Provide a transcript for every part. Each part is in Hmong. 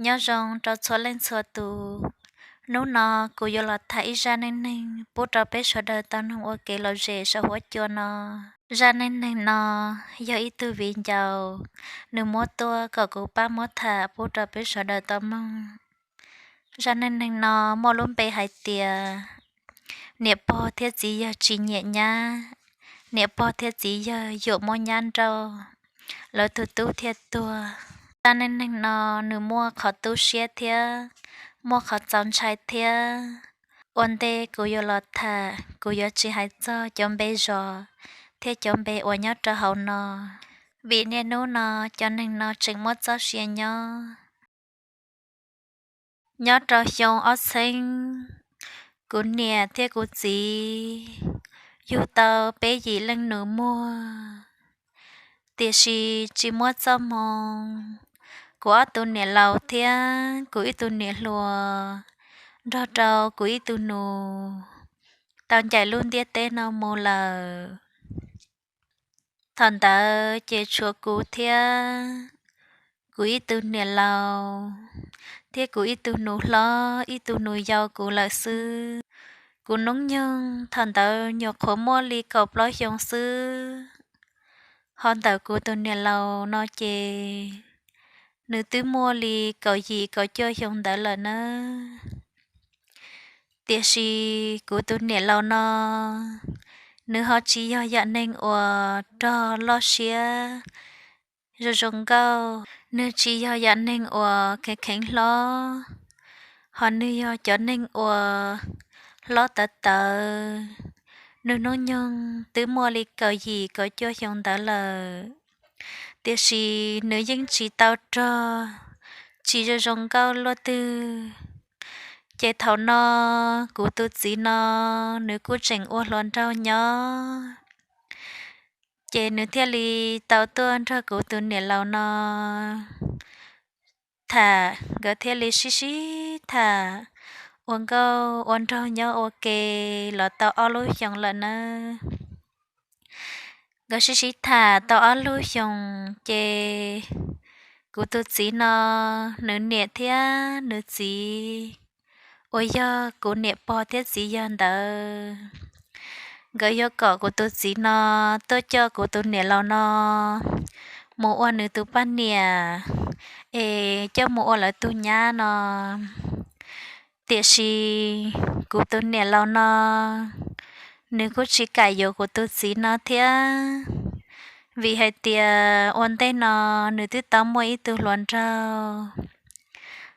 Nyob zoo rau txhua leej txhua tus. Hnub no kuv yuav los tham ib zaj neej neeg pub rau peb sawv daws tau mloog ua kev lom zem saum huab cua no. Zaj neej neeg no yog ib tug viv ncaus, nws muab tuaj kom kuv pab muab tham pub rau peb sawv daws tau mloog. Zaj neej neeg no muaj lub npe hais tias niam pog thiab txiv yawg tsis nyiam nyab, niam pog thiab txiv yawg yuam muab nyab nrauj, lawv tus tub thiaj tuag. Zaj neej neeg no nws muaj qhov tu siab thiab muaj qhov txaus ntshai thiab. Ua ntej kuv yuav los tham, kuv yuav tsis hais txog cov npe zos thiab cov npe uas nyob rau hauv no, vim niaj hnub no cov neeg no tseem muaj txoj sia nyob. Nyob rau xyoo ob txheeb, kuv niam thiab kuv txiv yug tau peb yim leej nus muag. Tiam sis tsis muaj txoj hmoo, kuv ob tug niam laus thiab kuv ib tug niam hluas nrog rau kuv ib tug nus tau ncaim lub ntiaj teb no mus lawm. Thaum ntawd ces tshuav kuv thiab kuv ib tug niam laus thiab kuv ib tug nus hlob ib tug nus yau kuv lawm xwb. Kuv hnub nyoog thaum ntawd nyuam qhuav muaj li kaum plaub xyoo xwb, ho ntawm kuv tus niam laus no ces nws twb muaj li kaum yim kaum cuaj xyoo ntawd lawm nawb. Tiam sis kuv tus niam laus no, nws ho tsis yog yam neeg uas rog loj siab zoo zoo nkauj, nws tsis yog yam neeg uas kheev kheev hlob, ho nws yog cov neeg uas hlob tawv tawv. Nws hnub nyoog twb muaj li kaum yim kaum cuaj xyoo ntawd lawm, tiam sis nws yeej tsis tau rog, tsis zoo zoo nkauj luaj twg. Ces thaum no kuv tus txiv no nws kuj tseem ua hluas nraug nyob, ces nws thiaj li tau tuaj nrog kuv tus niam laus no tham, nkawd thiaj li sib sib tham ua nkauj ua nraug nyob ua ke los tau ob lub xyoos lawm nawb. Nkawd sib sib tham tau ob lub xyoos ces kuv tus txiv no, nws niam thiab nws txiv uas yog kuv niam pog thiab txiv yawg ntawd, nkawd yuav kom kuv tus txiv no tuaj coj kuv tus niam laus no mus ua nws tus poj niam, es coj mus ua lawv tus nyab no. Tiam sis kuv tus niam laus no, nws kuj tsis kam yuav kuv tus txiv no thiab, vim hais tias ua ntej no nws twb tau muaj ib tug hluas nraug.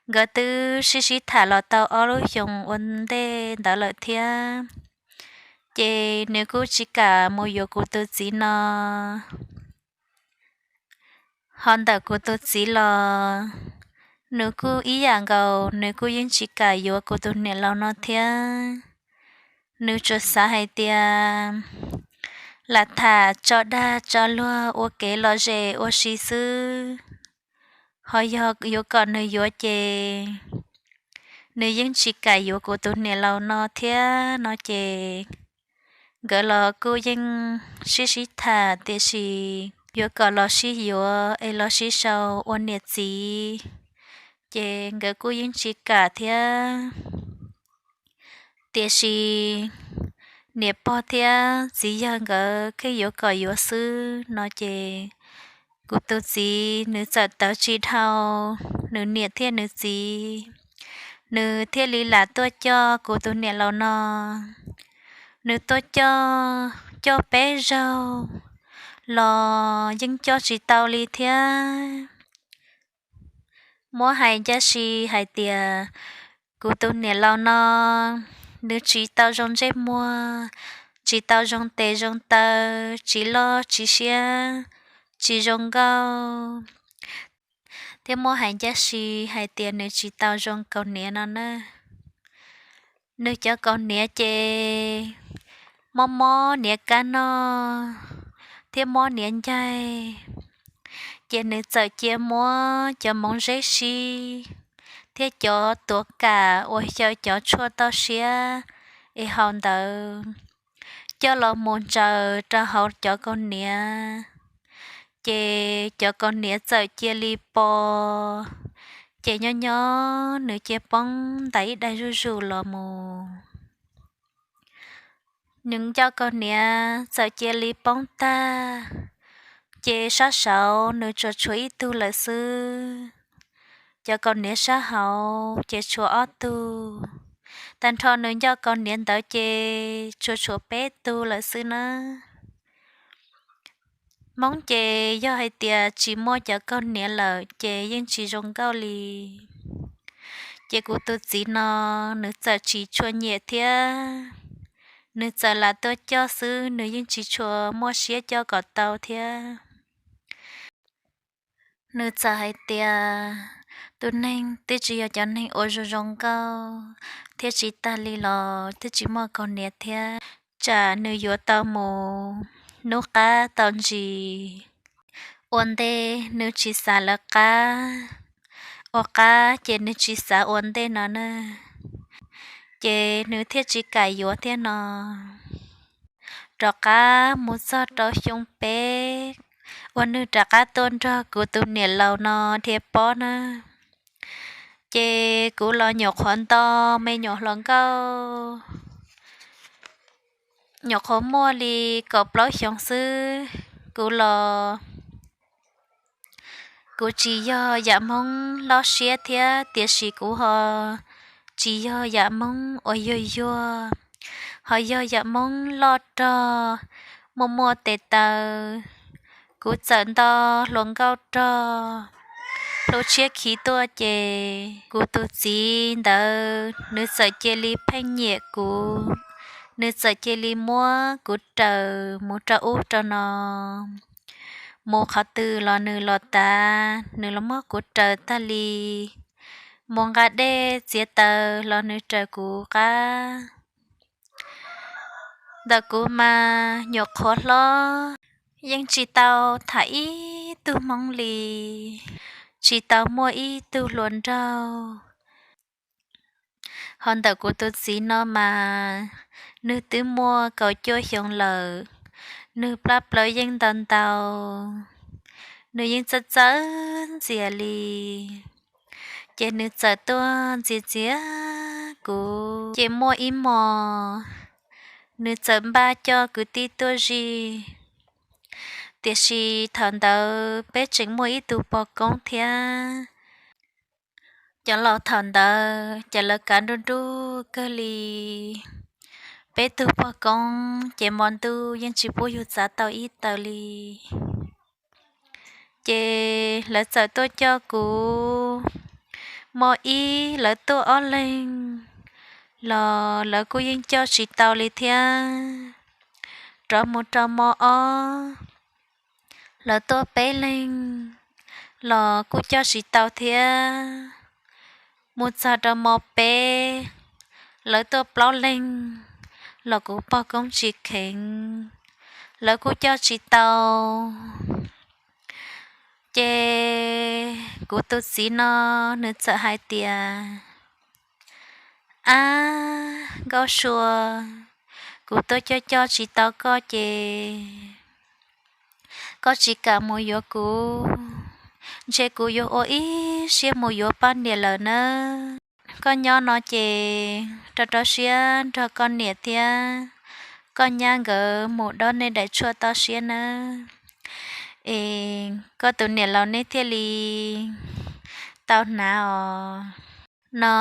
Nkawd twb sib sib tham los tau ob lub xyoos ua ntej ntawd lawm thiab, ces nws kuj tsis kam mus yuav kuv tus txiv no. Ho ntawm kuv tus txiv los, nws kuj ib yam nkaus, nws kuj yeej tsis kam yuav kuv tus niam laus no thiab. Nws tsuas xav hais tias lam tham tso dag tso luag ua kev lom zem ua si xwb, ho yog yuav kom nws yuav ces nws yeej tsis kam yuav kuv tus niam laus no thiab no ces nkawd los kuj yeej sib sib tham tiam sis yuav kom los sib yuav es los sib sau ua niam txiv, ces nkawd kuj yeej tsis kam thiab. Tiam sis niam pog thiab txiv yawg nkawd kheej yuav kom yuav xwb no ces kuv tus txiv nws txawm tawv tsis dhau nws niam thiab nws txiv, nws thiaj li lam tuaj coj kuv tus niam laus no. Nws tuaj coj, coj peb zaug los yeej coj tsis tau li thiab. Muab hais ncaj si hais tias kuv tus niam laus no, nws tsis tau zoo ntsej muag, tsis tau zoo tes zoo taw, tsis loj tsis siab, tsis zoo nkauj, thiab muab hais ncaj si hais tias nws tsis tau zoo kaus hniav no na. Nws cov kaus hniav ces mob mob hniav kab noj thiab mob hniav ncaig, ces nws txawm cia muab cov moov zeb sib thiab cov tuav kam uas xyaw cov tshuaj toj siab es haus ntawd coj los mus ntsaws rau hauv cov kaus hniav, ces cov kaus hniav txawm cia li po, Ces nyob nyob nws cia poob ntais ib daig zuj zus los mus. Nws ncauj kaus hniav txawm cia li poob tag, ces sab saud nws tsuas tshuav ib tug lawm xwb. Cov kaus hniav sab hauv ces tshuav ob tug, tag nrho nws ncauj kaus hniav ntawd ces tsuas tshuav peb tug lawm xwb nawb. Hmoob ces yog hais tias tsis muaj cov kaus hniav lawm ces yeej tsis zoo nkauj li. Ces kuv tus txiv no nws txawm tsis tshua nyiam thiab, nws txawm lam tuaj coj xwb, nws yeej tsis tshua muaj siab coj kom tau thiab. Nws txawm hais tias tus neeg twb tsis yog cov neeg uas zoo zoo nkauj thiab tsis tag li los twb tsis muaj kaus hniav thiab, tsam nws yuav tau mus hnub qab tau ntsis. Ua ntej nws tsis xav lawv qab, ua qab ces nws tsis xav ua ntej no na, ces nws thiaj tsis kam yuav thiab no. Rov qab mus txog rau xyoo peb uas nws rov qab tuaj nrog kuv tus niam laus no dhia pob na, ces kuv los nyuam qhuav nto me nyuam hluas nkauj, nyuam qhuav muaj li kaum plaub xyoos xwb. Kuv los kuv tsis yog yam Hmoob loj siab thiab, tiam sis kuv ho tsis yog yam Hmoob uas yuag yuag, ho yog yam Hmoob loj rog, muaj muaj tes taw. Kuv txawm nto hluas nkauj rog, hlub tshiab khiv tuaj ces kuv tus txiv ntawd nws txawm cia li pheej nyiam kuv, nws txawm cia li muab kuv raws mus rau ub rau no. Mus qhov twg los nws los tav, nws los muab kuv raws tag li. Mus nqa dej txiav taws los nws raws kuv qab. Ntawm kuv mas nyuam qhuav hlob, yeej tsis tau tham ib tug Hmoob li, tsis tau muaj ib tug hluas nraug. Ho ntawm kuv tus txiv no mas nws twb muaj kaum cuaj xyoo lawm, nws plab plaws yeej ntau ntau, nws yeej txawj txawj ntxias li. Ces nws txawm tuaj ntxias ntxias kuv. Ces muaj ib hmos nws txawm npaj coj kwv tij tuaj zij, tiam sis thaum ntawd peb tseem muaj ib tug pog koob thiab. Cov laus thaum ntawd ces lawv kav nruj nruj kawg li. Peb tug pog koob ces hmo ntuj yeej tsis pub yus txav tau ib taws li. Ces lawv txawm tuaj coj kuv. Hmo ib lawv tuaj ob leeg los lawv kuj yeej coj tsis tau li thiab. Rov mus rau hmo ob lawv tuaj peb leeg los kuj coj tsis tau thiab. Mus txog rau hmo peb lawv tuaj plaub leeg los kuv pog koob tsis kheev, lawv kuj coj tsis tau. Ces kuv tus txiv no nws txawm hais tias, Ab Nkauj Sua, kuv tuaj coj coj tsis tau koj ces koj tsis kam mus yuav kuv, ntshe kuv yuav ua ib siab mus yuav poj niam lawm nawb. Koj nyob no ces rau rau siab nrog koj niam thiab koj nyab nkawd mus dob nej daim tshuaj toj siab nawb, es koj tus niam laus neb thiaj li tau hnav os. No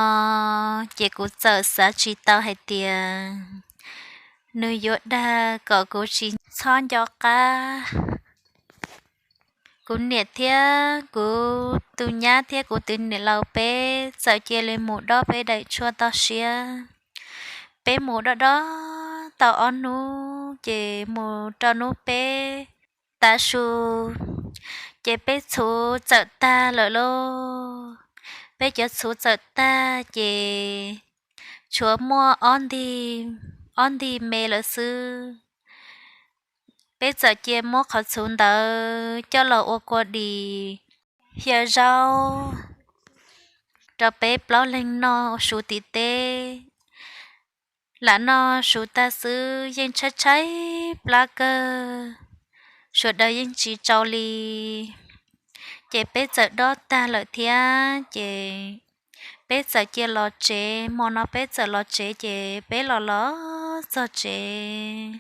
ces kuv txawm xav tsis tau hais tias nws yuav dag kom kuv tsis txhob nco qab. Kuv niam thiab kuv tus nyab thiab kuv tus niam laus peb txawm cia li mus dob peb daim tshuaj toj siab. Peb mus dob dob tau ob hnub ces mus rau hnub peb tav su, ces peb txhuv txawm tag lawm lauj. Peb cov txhuv txawm tag ces tshuav muaj ob nti me lawm xwb. Peb txawm cia muab qhov txhuv ntawd coj los ua kua dis, xyaw zaub rau peb plaub leeg noj su tim teb. Lam noj su tag xwb yeej tshaib tshaib plab kawg, sawv daws yeej tsis tsau li. Ces peb txawm dob tag lawm thiab ces peb txawm cia los tsev. Hmo no peb txawm los tsev ces peb los los txog tsev,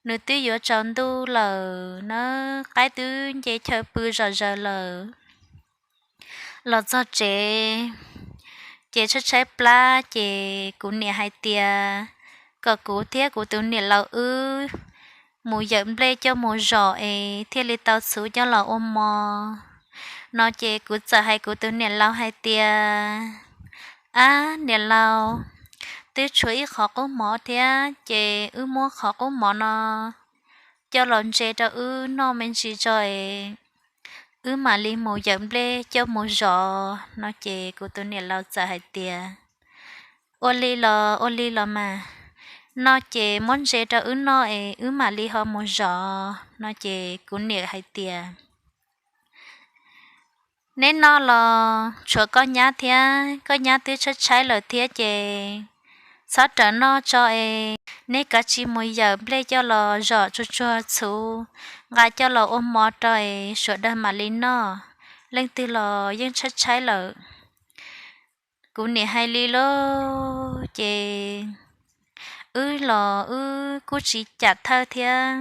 nws twb yuav tsaus ntuj lawm na, qaib twb nce chaw pw zom zaws lawm. Los txog tsev ces tshaib tshaib plab ces kuv niam hais tias kom kuv thiab kuv tus niam laus wb mus yawm nplej coj mus zom es thiaj li tau txhuv coj los ua mov no ces kuv txawm hais kuv tus niam laus hais tias, Ab niam laus, twb tshuav ib qhov qub mov thiab ces wb muab qhov qub mov no coj los ntse rau wb noj me ntsis tso es wb mam li mus yawm nplej coj mus zom no ces kuv tus niam laus txawm hais tias, Ua li los ua li los mas, noj ces muab ntse rau wb noj es wb mam li ho mus zom no ces kuv niam hais tias, Neb noj los tshuav koj nyab thiab, koj nyab twb tshaib tshaib lawm thiab ces txhob rawm noj tso es neb kav tsij mus yawm nplej coj los zom tsuag tsuag txhuv nqa coj los ua mov rau es sawv daws mam li noj, leej twg los yeej tshaib tshaib lawm. Kuv niam hais li lauj ces wb los wb kuj tsis cam thawj thiab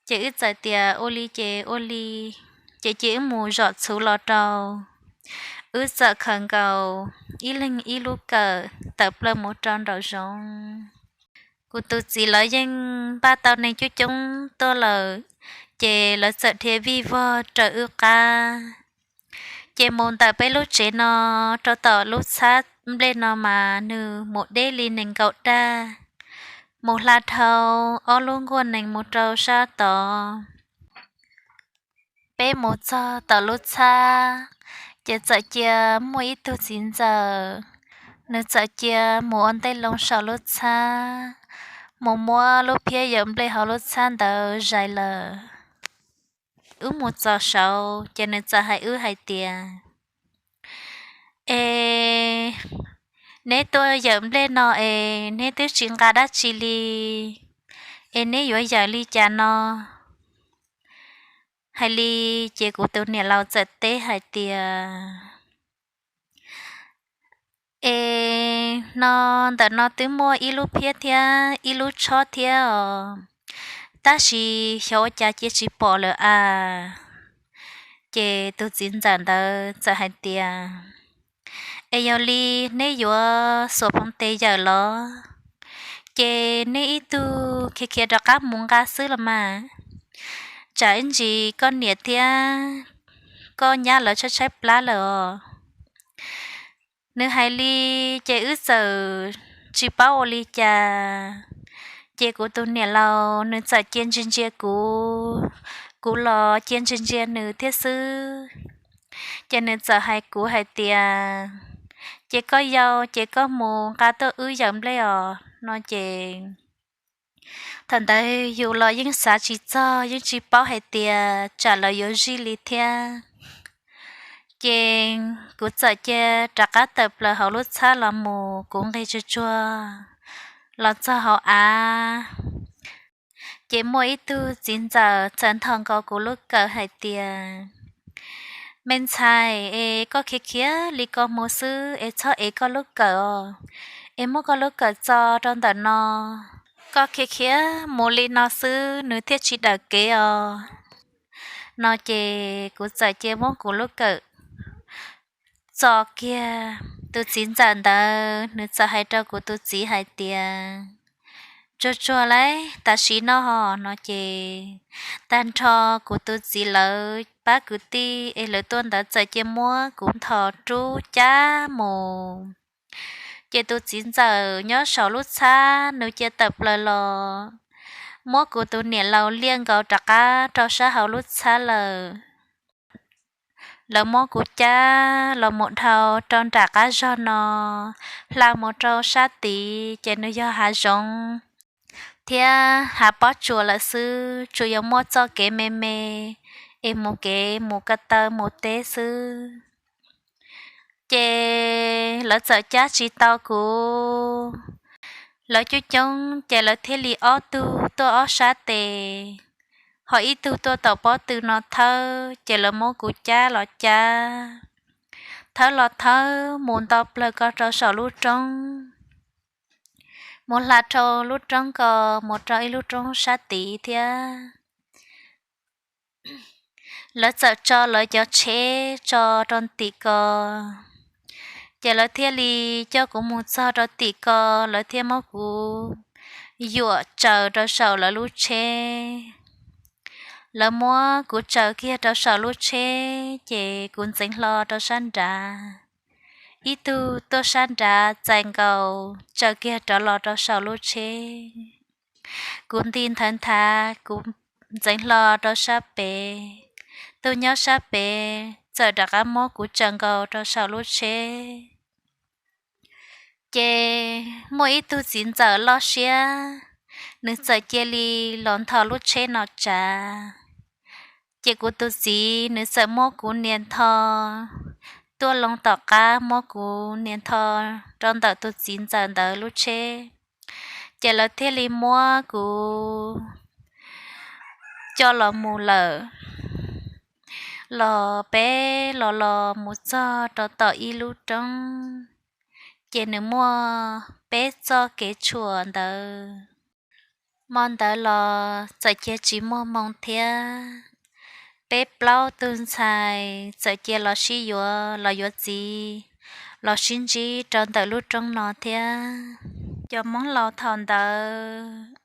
ces wb txawm tias ua li ces ua li, ces cia wb mus zom txhuv los rau. Wb txawm khaws nkaus ib leeg ib lub kawm tawm plaws mus rau nraum zoov. Kuv tus txiv lawv yeej npaj tau neeg coob coob tuaj lawm ces lawv txawm dhia vij vog raws wb qab. Ces mus ntawm peb lub tsev no rau tom lub txhab nplej no mas nws mus deb li nees nkaum daj, mus hla dhau ob lub nkuaj nees mus rau sab tod. Peb mus txog tom lub txhab ces txawm cia muaj ib tug txiv ntxawm, nws txawm cia mus ua ntej loo saum lub txhab, mus muab lub phiab yawm nplej hauv lub txhab ntawd zais lawm. Wb mus txog saud ces nws txawm hais wb hais tias, Es neb tuaj yawm nplej no es neb twb tsis nqa dab tsi li, es neb yuav yawm li cas no? Hais li ces kuv tus niam laus txawm teb hais tias, Es no ntawm no twb muaj ib lub phiab thiab ib lub tshob thiab os, tab sis xyov ua cas cia tsis pom lawm as. Ces tus txiv ntxawm ntawd txawm hais tias, Es yog li neb yuav xuas phoo tes yawm los, ces neb ib tug khiav khiav rov qab mus nqa xwb los mas, tsam ib ntsis koj niam thiab koj nyab lawv tshaib tshaib plab lawm os. Nws hais li ces wb txawm tsis paub ua li cas, ces kuv tus niam laus nws txawm cia ntsia ntsia kuv, kuv los cia ntsia ntsia nws thiab xwb. Ces nws txawm hais kuv hais tias, Ces koj yau ces koj mus nqa tuaj wb yawm nplej os no ces thaum ntawd yus los yeej xav tsis txog yeej tsis paub hais tias tsam lawv yuav zij li thiab. Ces kuv txawm cia rov qab tawm plaws hauv lub txhab los mus kuv nqis tsuag tsuag los txog hauv av. Ces muaj ib tug txiv ntxawm txawm nthos nkaus kuv lub kawm hais tias, Me ntxhais, es koj khiav khiav li ko mus xwb es txhob ev koj lub kawm os, es muab koj lub kawm txo rau ntawm no, koj khiav khiav mus li no xwb nws thiaj tsis dawm kev os no ces kuv txawm cia muab kuv lub kawm txo kiag. Tus txiv ntxawm ntawd nws txawm hais rau kuv tus txiv hais tias, Tsuag tsuag lauj, tam sim no ho no ces tag nrho kuv tus txiv lawv pab kwv tij es lawv tuaj ntawd txawm cia muab kuv nthos rub cab mus. Ces tus txiv ntxawm nyob saum lub txhab nws cia tawm plaws los muab kuv tus niam laus liaj nkaus rov qab rau sab hauv lub txhab lawm. Lawv muab kuv cab los mus dhau rau nram qab zog no, hla mus rau sab tid ces nws yog hav zoov thiab hav pob tsuas lawm xwb, tsuas yog muaj txoj kev me me es mus kev mus ko taw mus teb xwb. Ces lawv txawm cab tsis tau kuv, lawv coob coob ces lawv thiaj li ob tug tuaj ob sab tes, ho ib tug tuaj tom pob tw no thawb, ces lawv muab kuv cab los cab, thawb los thawb mus nto plawg ko rau saum lub roob, mus hla rau lub roob ko, mus rau ib lub roob sab tid thiab. Lawv txawm tso lawv cov tsheb tso rau tim ko, ces lawv thiaj li coj kuv mus txog rau tim ko, lawv thiaj muab kuv yuam tsaws rau saum lawv lub tsheb. Lawv muab kuv tsaws kiag rau saum lub tsheb, ces kuv ntxeev hlo rau sab nrad. Ib tug tuaj sab nrad txais nkaus tsaws kiag rov los rau saum lub tsheb. Kuv nti nthawv nthav, kuv ntxeev hlo rau sab pem. Tug nyob sab pem txawm rov qab muab kuv tsaws nkaus rau saum lub tsheb. Ces muaj ib tug txiv ntxawm loj siab, nws txawm cia li los nthos lub tsheb no tsav. Ces kuv tus txiv nws txawm muab kuv nias nthos, tuaj loo tom qab muab kuv nias nthos rau ntawm tus txiv ntxawm ntawd lub tsheb. Ces lawv thiaj li muab kuv coj los mus lawm. Los peb los los mus txog rau tom ib lub roob, ces nws muaj peb txoj kev tshuam ntawd. Hmo ntawd los txawm cia tsis muaj hmoo thiab. Peb plaub tug ntxhais txawm cia los sib yuav los yuav txiv, los sib ntsib rau ntawm lub roob no thiab. Cov Hmoob laus thaum ntawd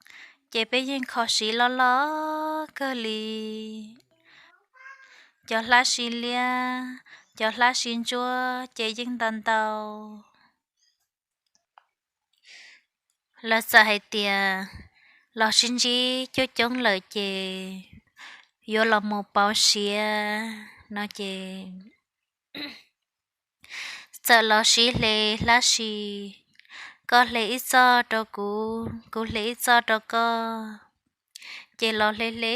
ces peb yeej kho siv loj loj kawg li. Cov hlab sib liab, cov hlab sib ntsuab ces yeej ntau ntau. Lawv txawm hais tias los sib ntsib coob coob lawm ces yuav los mus pauv siav no ces txawm los sib hle hlab si, koj hle ib txoj rau kuv, kuv hle ib txoj rau koj, ces los hle hle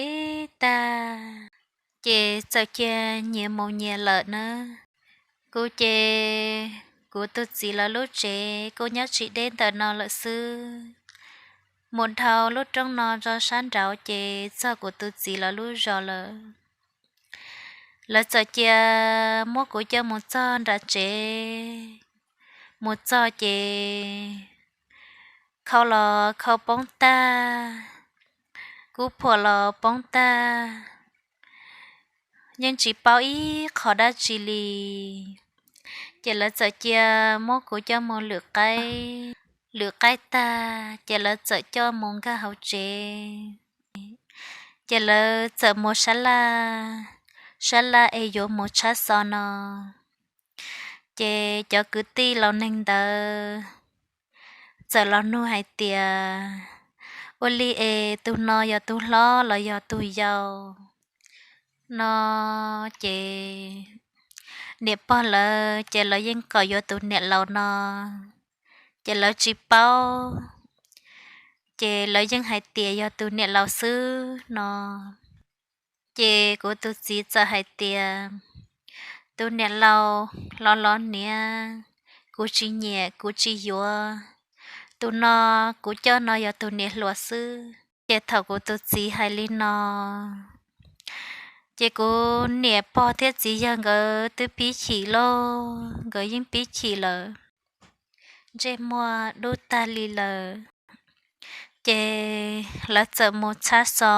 tag, ces txawm cia nyias mus nyias lawm na. Kuv ces kuv tus txiv lawv lub tsev kuj nyob tsis deb ntawm no lawm xwb. Mus dhau lub roob no rau sab nraud ces txog kuv tus txiv lawv lub zos lawm. Lawv txawm cia muab kuv coj mus txog nram tsev. Mus txog ces khau los khau poob tag, kub phuam los poob tag, yeej tsis paub ib qho dab tsi li. Ces lawv txawm cia muab kuv coj mus lwm qaib. Lwm qaib tag ces lawv txawm coj mus nkag hauv tsev. Ces lawv txawm mus sab laj, sab laj es yuav mus tshab xo no. Ces cov kwv tij laus neeg ntawd txawm los nug hais tias, ua li es tus no yog tus hlob los yog tus yau no? Ces niam pog lawv ces lawv yeej kom yuav tus niam laus no, ces lawv tsis paub, ces lawv yeej hais tias yog tus niam laus xwb no. Ces kuv tus txiv txawm hais tias, tus niam laus los los niam, kuv tsis nyiam kuv tsis yuav, tus no kuv coj no yog tus niam hluas xwb. Ces thaum kuv tus txiv hais li no, ces kuv niam pog thiab txiv yawg nkawd twb pib chim lauj, nkawd yeej pib chim lawm, ntsej muag dub tag li lawm. Ces lawv txawm mus tshab xo.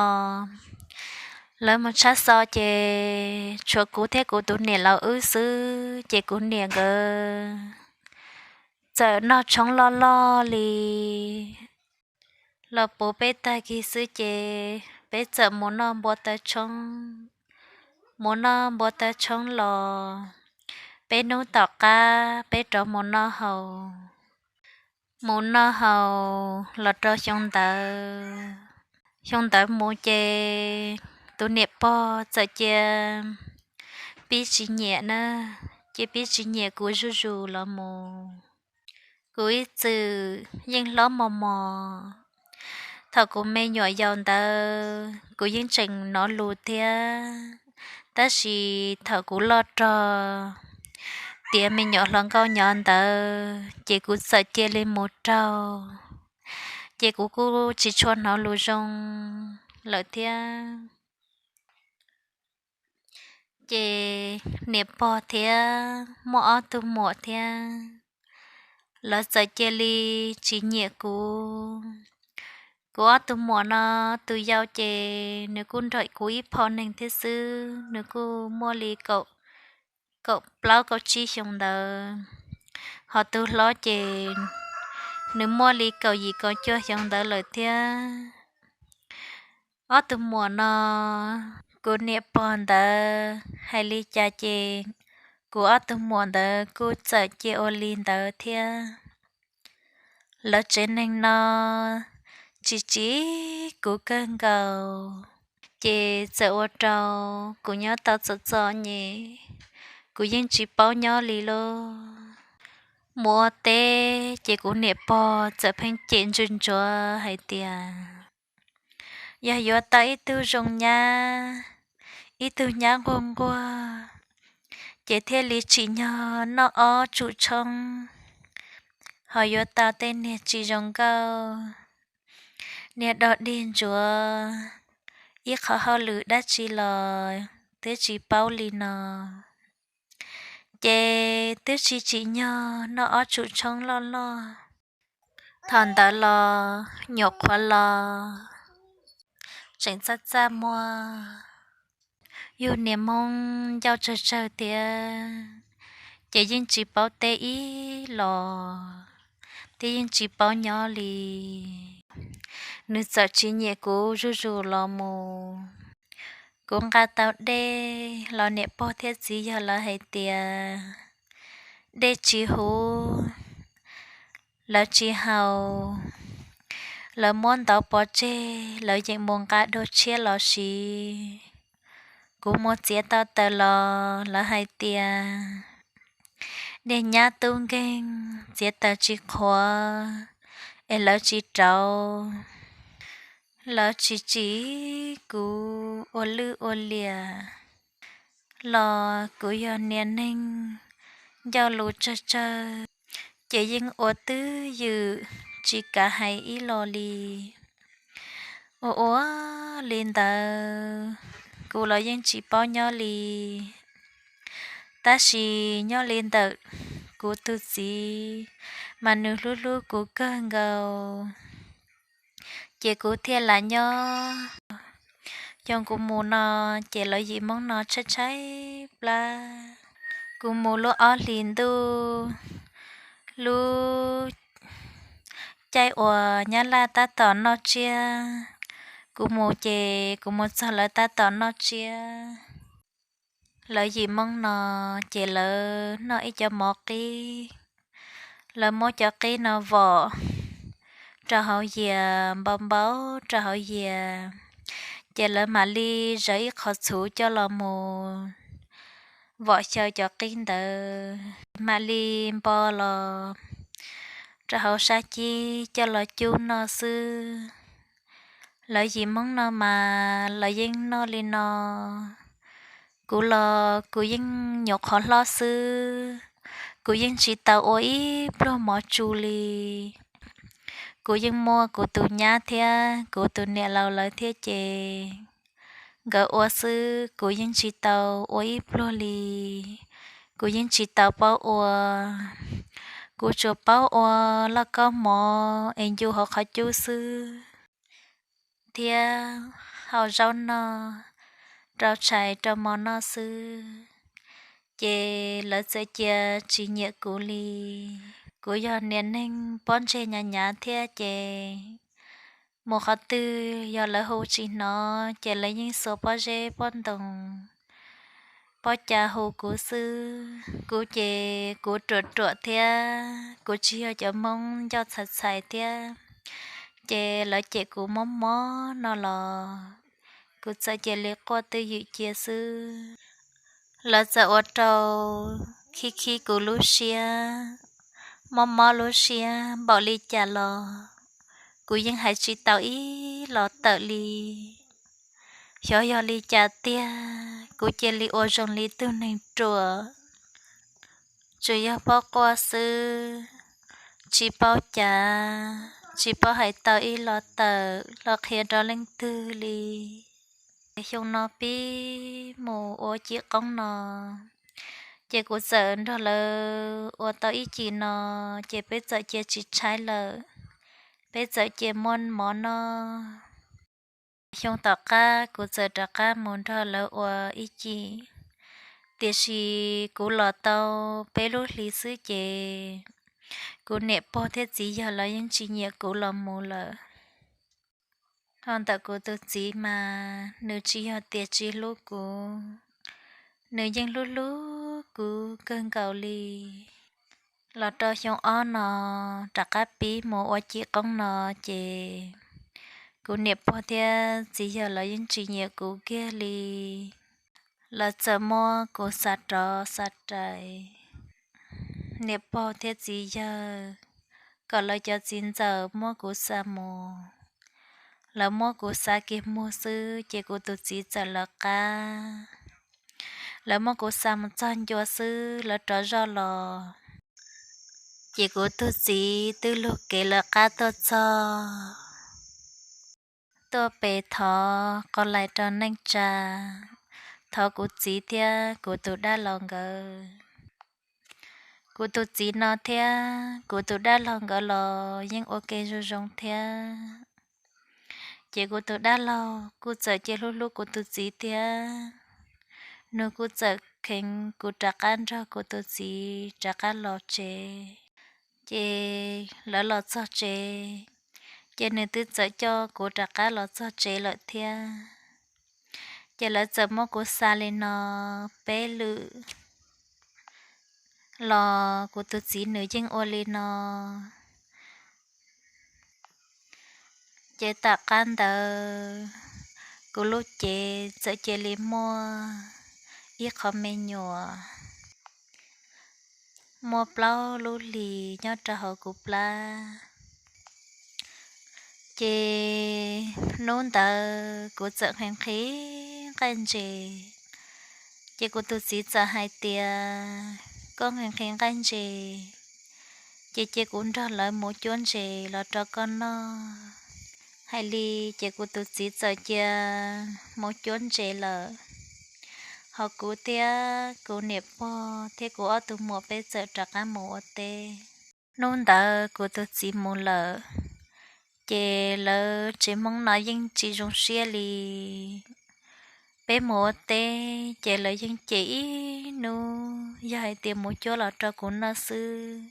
Lawv mus tshab xo ces tshuav kuv thiab kuv tus niam laus wb xwb, ces kuv niam nkawd txawm noj tshoob loj loj li los puv peb tag kis xwb ces peb txawm mus noj npua taw tshoob. Mus noj npua taw tshoob los peb hnub tom qab peb rov mus noj haus. Mus noj haus los rau xyoo ntawd, xyoo ntawd mus ces tus niam pog txawm cia pib tsis nyiam na, cia pib tsis nyiam kuv zuj zus los mus. Kuv ib txwm yeej hlob mos mos. Thaum kuv me nyuam yaus ntawd kuv yeej tseem hnov lus thiab, tab sis thaum kuv loj rog tiav me nyuam hluas nkauj nyob ntawd ces kuv txawm cia li mus raug, ces kuv kuj tsis tshua hnov lus zoo lawm thiab. Ces niam pog thiab muaj ob tug muam thiab, lawv txawm cia li tsis nyiam kuv. Kuv ob tug muam no, tus yau ces nws kuj nrog kuv ib phaum neeg thiab xwb, nws kuj muaj li kaum plaub kaum tsib xyoo ntawd, ho tus hlob ces nws muaj li kaum yim kaum cuaj xyoo ntawd lawm thiab. Ob tug muam no, kuv niam pog ntawd hais li cas ces kuv ob tug muam ntawd kuj txawm cia ua li ntawd thiab. Lawv tsev neeg no tsis tsim kuv kawg nkaus, ces txawm ua rau kuv nyob tau txom txom nyem, kuv yeej tsis paub nyob li lauj. Mus ua teb ces kuv niam pog txawm pheej cem ntsuj ntsuav hais tias yog yuav tau ib tug zoo nyab, ib tug nyab nquag nquag, ces thiaj li tsim nyog noj ob tsum tshoob, ho yuav tau tej niag tsis zoo nkauj, niag dog dig ntsuav, ib qhov hauj lwm dab tsi los twb tsis paub li no, ces twb tsis tsim nyog noj ob tsum tshoob loj loj. Thaum ntawd los nyuam qhuav los tseem txaj txaj muag, yus niag Hmoob ncauj tsawg tsawg thiab, ces yeej tsis paub teb ib los, thiab yeej tsis paub nyob li. Nws txawm tsis nyiam kuv zuj zus los mus. Kuv nqa tau dej los niam pog thiab txiv yawg lawv hais tias dej tsis huv, lawv tsis haus, lawv muab ntov pov tseg, lawv yeem mus nqa dua tshiab los siv. Kuv mus txiav tau taws los lawv hais tias niag nyab tub nkeeg txiav taws tsis qhuav, es lawv tsis rauv. Lawv tsis tsim kuv ua lwj ua liam los kuv yog niag neeg ncauj lus tsawg tsawg, ces yeej ua twj ywm tsis kav hais ib los li. Ua ua li ntawd, kuv los yeej tsis paub nyob li. Tab sis nyob li ntawm kuv tus txiv, mas nws hlub hlub kuv kawg nkaus, ces kuv thiaj lam nyob. Xyoo kuv mus no, ces lawv yim Hmoob no tshaib tshaib plab. Kuv mus lub ob hlis ntuj, lub caij uas Nyab Laj tab tom noj tsiab, kuv mus ces kuv mus txog lawv tab tom noj tsiab. Lawv yim Hmoob no, ces lawv noj ib co mov qib, lawv muab cov qib no vom rau hauv yias, npau npau rau hauv yias, ces lawv mam li zawv ib qho txhuv coj los mus vom xyaw cov qib ntawd, mam li npo los rau hauv sab cib coj los cub noj xwb. Lawv yim Hmoob no mas lawv yeej noj li no. Kuv los kuv yeej nyuam qhuav hlob xwb, kuv yeej tsis tau ua ib pluag mov tsu li. Kuv yeej muaj kuv tus nyab thiab kuv tus niam laus lawv thiab ces nkawd ua xwb, kuv yeej tsis tau ua ib pluag li. Kuv yeej tsis tau paub ua, kuv tsuas paub ua lauj kaub mov es ncu hauv qhov cub xwb, thiab hau zaub noj, rau tshais rau mov noj xwb. Ces lawv txawm cia tsis nyiam kuv li. Kuv yog niag neeg pob ntseg hnyav hnyav thiab ces mus qhov twg yog lawv hu tsis hnov ces lawv yeej xuas pob zeb pob ntoo, pob ca hu kuv xwb. Kuv ces kuv ruam ruam thiab kuv tsis yog cov Hmoob ncauj txhais txhais thiab, ces lawv cem kuv mob mob no los kuv txawm cia li quaj twj ywm cia xwb. Lawv txawm ua rau khib khib kuv lub siab, mob mob lub siab npaum li cas los kuv yeej hais tsis tau ib los tawm li. Xyov yog li cas tiag, kuv cia li ua zoo li tug neeg ruam, tsuas yog paub quaj xwb, tsis paub cav, tsis paub hais tau ib los tawm los qhia rau leej twg li. Xyoo no pib mus ua cim qoob no, ces kuv txawm nrog lawv ua tau ib cim no, ces peb txawm cia tsis tshaib lawm, peb txawm cia muaj mov noj. Xyoo tom qab kuv txawm rov qab mus nrog lawv ua ib cim, tiam sis kuv los tau peb lub hlis xwb ces kuv niam pog thiab txiv yawg los yeej tsis nyiam kuv los mus lawm. Ho ntawm kuv tus txiv mas nws tsis yog tias tsis hlub kuv, nws yeej hlub hlub kuv kawg nkaus li. Los rau xyoo ob no rov qab pib mus ua cim qoob no ces kuv niam pog thiab txiv yawg los yeej tsis nyiam kuv kiag li. Lawv txawm muab kuv xa rov xa rais, niam pog thiab txiv yawg kom lawv cov txiv ntxawm muab kuv xa mus. Lawv muab kuv xa kiag muag xwb ces kuv tus txiv txawm lawv qab. Lawv muab kuv xa mus txog ncua xwb lawv rov zoj los, ces kuv tus txiv twb lug kev lawv qab tuaj txog, tuaj pem thov qos lais rau neej tsa, thov kuv txiv thiab kuv tus dab laug nkawd. Kuv tus txiv no thiab kuv tus dab laug nkawd los yeej ua ke zoo zoo thiab. Ces kuv tus dab laug kuj txawm cia hlub hlub kuv tus txiv thiab, nws kuj txawm kheev kuv rov qab nrog kuv tus txiv rov qab los tsev. Ces lawv los txog tsev, ces nws twb txawm coj kuv rov qab los txog tsev lawm thiab. Ces lawv txawm muab kuv xa li no peb lwm los kuv tus txiv nws yeej ua li no. Ces tom qab ntawd kuv lub cev txawm cia li muaj ib qho me nyuam, muaj plaub lub hlis nyob rau hauv kuv plab. Ces hnub ntawd kuv txawm nqhis nqhis nqaij ntses, ces kuv tus txiv txawm hais tias, koj nqhis nqhis nqaij ntses, ces cia kuv nrog lawv mus cuab ntses los rau koj noj. Hais li ces kuv tus txiv txawm cia mus cuab ntses lawm, ho kuv thiab kuv niam pog thiab kuv ob tug muam peb txawm rov qab mus ua teb. Hnub ntawd kuv tus txiv mus lawm, ces lawv tsev Hmoob no yeej tsis zoo siab li. Peb mus ua teb ces lawv yeej cem ib hnub, yog hais tias mus cuab los rau kuv noj xwb,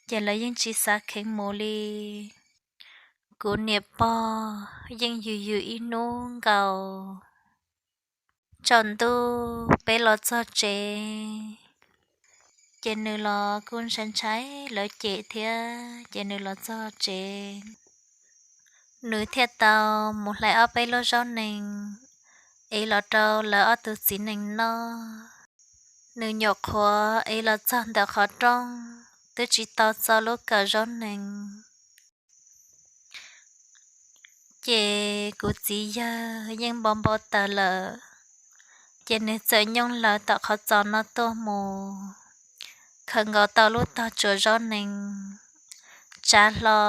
ces lawv yeej tsis xav kheev mus li. Kuv niam pog yeej yws yws ib hnub nkaus. Tsaus ntuj peb los txog tsev, ces nws los kuj ntshai ntshai lawv cem thiab, ces nws los txog tsev, nws thiaj tau mus hlais ob peb lub zaub nees ev los rau lawv ob tug txiv nees noj. Nws nyuam qhuav ev los txog ntawm qhov rooj twb tsis tau txo lub kawm zaub nees. Ces kuv txiv yawg yeej npau npau taws lawm, ces nws txawm nyooj lawv tom qhov txos no tuaj mus, khaws nkaus tau lub tog tsuav zaub nees, tsa hlo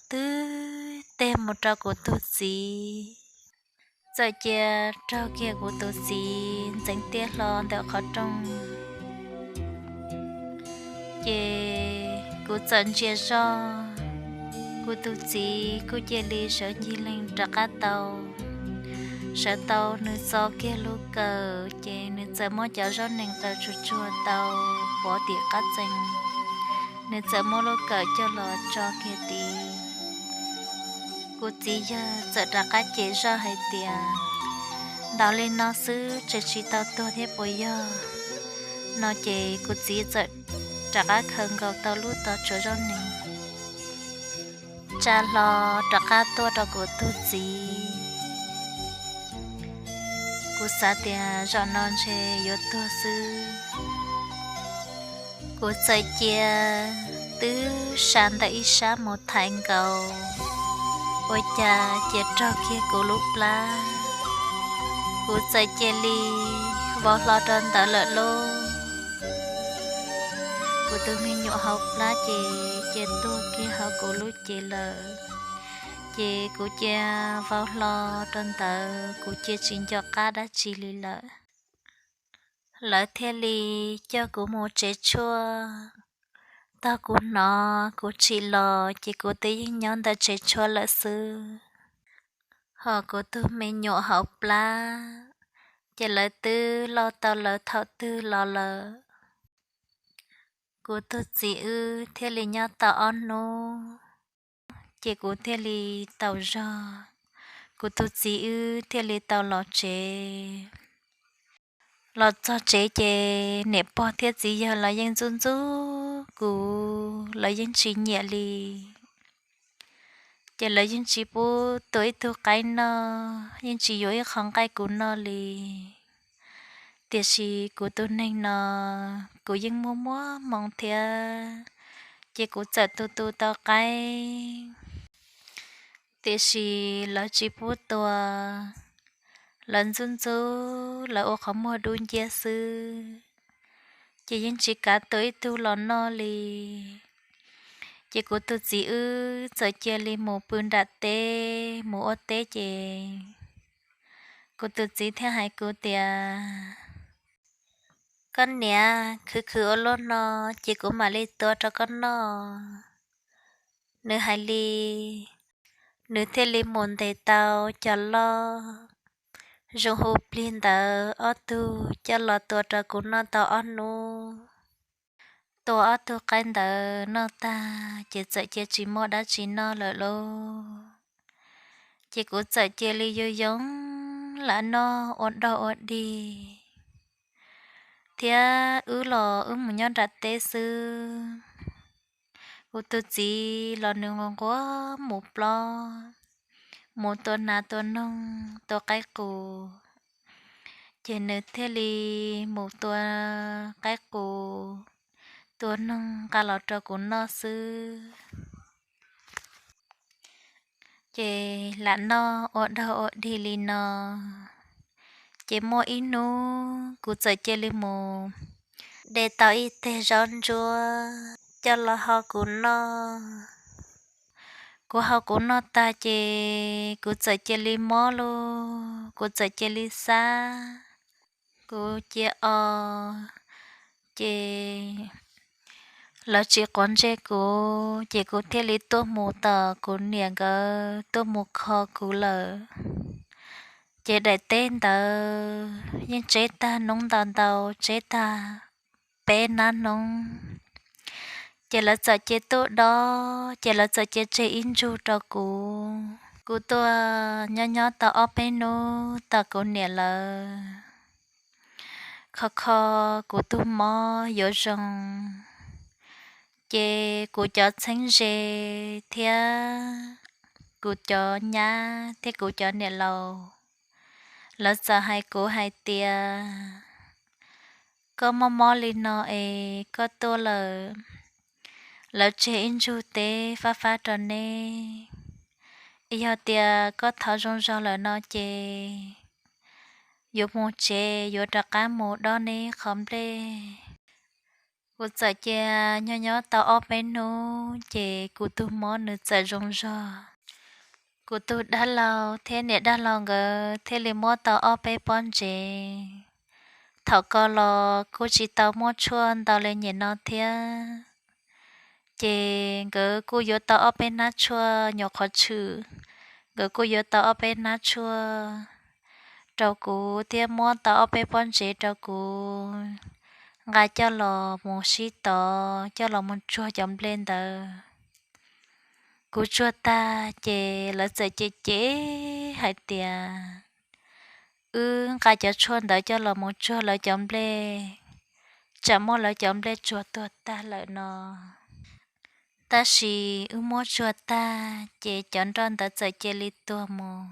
twb teg mus rau kuv tus txiv. Txawm cia raug kiag kuv tus txiv ntxeev tiaj hlo ntawm qhov rooj, ces kuv txawm ntsia zoj, kuv tus txiv kuj cia li sawv ncig leeg rov qab tau, sawv tau nws txo kiag lub kawm, ces nws txawm muab cov zaub nees tawm tsuag tsuag tau pov tim qab txee, nws txawm muab lub kawm coj los tso kiag tid. Kuv txiv yawg txawm rov qab cem zoj hais tias, ntaus li no xwb tseem tsis tau tuag thiab puas yog? No ces kuv txiv txawm rov qab khaws nkaus tau lub tog tsuav zaub nees, tsa hlo rov qab tuaj rau kuv tus txiv. Kuv xav tias zaum no ntshe yuav tuag xwb. Kuv txawm cia twb sa ntawm ib sab mus thaiv nkaus, ua cas cia raug kiag kuv lub plab. Kuv txawm cia li vau hlo rau ntawd lawm lauj. Kuv tus me nyuam hauv plab ces cia tuag kiag hauv kuv lub cev lawm. Ces kuv cia vau hlo rau ntawd, kuv cia tsis nco qab dab tsi li lawm. Lawv thiaj li coj kuv mus tsev tshuaj. Thaum kuv hnov kuv tsim los ces kuv twb yeej nyob ntawm tsev tshuaj lawm xwb. Hos kuv tus me nyuam hauv plab, ces lawv twb loj tau lawv thaum twg los lawm. Kuv tus txiv wb thiaj li nyob tau ob hnub, ces kuv thiaj li tau zog. Kuv tus txiv wb thiaj li tau los tsev. Los txog tsev ces niam pog thiab txiv yawg los yeej ntxub ntxub kuv, lawv yeej tsis nyiam li. Ces lawv yeej tsis pub tua ib tug qaib noj, yeej tsis yuav ib qho nqaij kuv noj li. Tiam sis kuv tus neeg no, kuv yeej muaj muaj hmoo thiab, ces kuv txawm tu tu tau qaib. Tiam sis lawv tsis pub tua, lawv ntxub ntxub, lawv ua qhov muag dub nciab xwb, ces yeej tsis kav tua ib tug los noj li. Ces kuv tus txiv wb txawm cia li mus pw nram teb, mus ua teb ces kuv tus txiv thiaj hais kuv tias, koj niam, khwv khwv ua luaj no, ces kuv mam li tua rau koj noj. Nws hais li, nws thiaj li mus ntes tau cov loj zoo hu plig ntawd ob tug coj los tua rau kuv noj tau ob hnub. Tua ob tug qaib ntawd noj tag ces txawm cia tsis muaj dab tsi noj lawm lauj. Ces kuv txawm cia li yoo yoo lam noj ua dog ua dig, thiab wb los wb mus nyob nram teb xwb. Kuv tus txiv los nws nquag nquag mus plob, mus tua nas tua noog tua qaib qus, ces nws thiaj li mus tua qaib qus, tua noog nqa los rau kuv noj xwb. Ces lam noj ua dog ua dig li no, ces muaj ib hnub kuv txawm cia li mus de tau ib teg zaub ntsuab coj los hau kuv noj. Kuv hau kuv noj tag ces kuv txawm cia li mob lauj, kuv txawm cia li xab, kuv cia o, ces lawv tsis quav ntsej kuv, ces kuv thiaj li tuaj mus tom kuv niam nkawd tuaj mus kho kuv lawm. Ces daim teb ntawd yeej tseb tag noob ntau ntau, tseb tag peb nab noob. Ces lawv txawm cia tuaj dob, ces lawv txawm cia tseg ib ntsug rau kuv. Kuv tuaj nyob nyob tau ob peb hnub tom kuv niam lawv, kho kho kuv tus mob yuav zoo, ces kuv cov txheeb ze thiab kuv cov nyab thiab kuv cov niam laus, lawv txawm hais kuv hais tias, koj mob mob li no es koj tuaj lawm, lawv tseg ib ntsug teb fab fab rau neb. Yog tias koj thov zoo zog lawm no ces yuav mus tsev, yuav rov qab mus dob neb qhov nplej. Kuv txawm cia nyob nyob tau ob peb hnub ces kuv tus mob nws txawm zoo zog. Kuv tus dab laug thiab niam dab laug nkawd thiaj li muab tau ob peb pob ntsev. Thaum ko los kuj tsis tau muaj tshuaj ntau li nyem no thiab, ces nkawd kuj yuav tau ob peb hnab tshuaj nyuam qhuav tshwm, nkawd kuj yuav tau ob peb hnab tshuaj rau kuv thiab muab tau ob peb pob ntsev rau kuv nqa coj los mus sib tov, coj los mus tsuag cov nplej ntawd. Kuv tsuag tag ces lawv txawm cem cem hais tias, wb nqa cov tshuaj ntawd coj los mus tsuag lawv cov nplej, tsam muab lawv cov nplej tsuag tuag tag lawm no. Tab sis wb muab tsuag tag ces cov nroj ntawd txawm cia li tuag mus.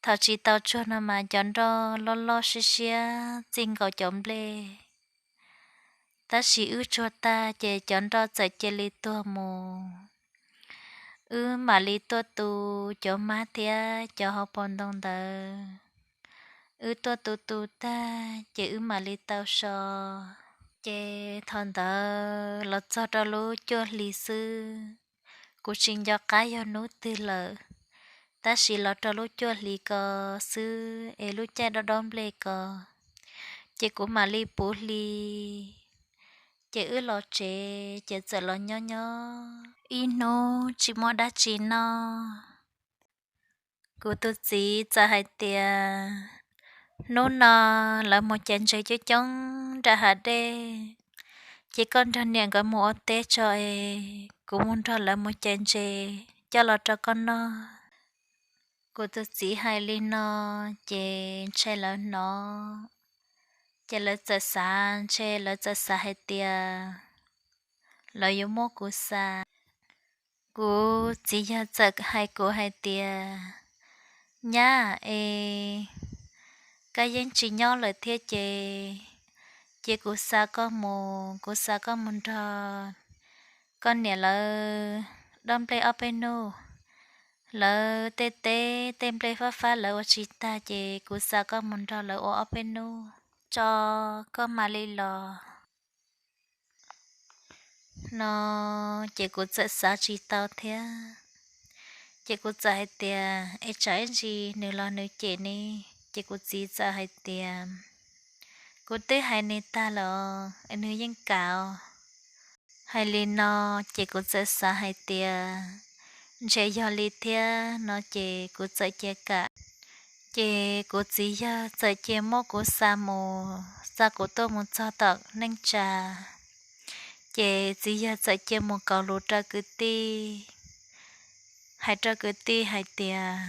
Thaum tsis tau tsuag no mas cov nroj loj loj siab siab txij nkaus cov nplej. Tab sis wb tsuag tag ces cov nroj txawm cia li tuag mus. Wb mam li tuaj tu cov mab thiab cov hauv paus ntoo ntawd. Wb tuaj tu tu tag ces wb mam li tau so. Ces thaum ntawd los txog rau lub cuaj hli xwb, kuv tsis nco qab yog hnub twg lawm. tab sis los rau lub cuaj hli ko xwb es lub caij dob dob nplej ko, ces kuv mam li puv hli. Ces wb los tsev ces txawm los nyob nyob ib hnub tsis muaj dab tsi noj. Kuv tus txiv txawm hais tias, hnub no lawv mus cais ntses coob coob nram hav dej, ces koj nrog niam nkawd mus ua teb tso es kuv mus nrog lawv mus cais ntses coj los rau koj noj. Kuv tus txiv hais li no ces ntshe lawv hnov, ces lawv txawm xav, ntshe lawv txawm xav hais tias lawv yuav muab kuv xa. Kuv txiv yawg txawm hais kuv hais tias, nyab es, koj yeej tsis nyob lawm thiab ces, ces kuv xa koj mus, kuv xa koj mus nrog koj niam lawv dob nplej ob peb hnub. Lawv tej teb tej nplej fab fab lawv ua tsis tag ces kuv xa koj mus nrog lawv ua ob peb hnub tso, koj mam li los no. Ces kuv txawm xav tsis tau thiab. Ces kuv txawm hais tias es tsam ib ntsis nws los nws cem ne. Ces kuv txiv txawm hais tias, kuv twb hais nws tag lawm, nws yeej kam. Hais li no, ces kuv txawm xav hais tias ntshe yog li thiab no ces kuv txawm cia kam. Ces kuv txiv yawg txawm cia muab kuv xa mus, xa kuv tuaj mus txog tom neej tsa. Ces txiv yawg txawm cia mus kov lus rau kwv tij, hais rau kwv tij hais tias,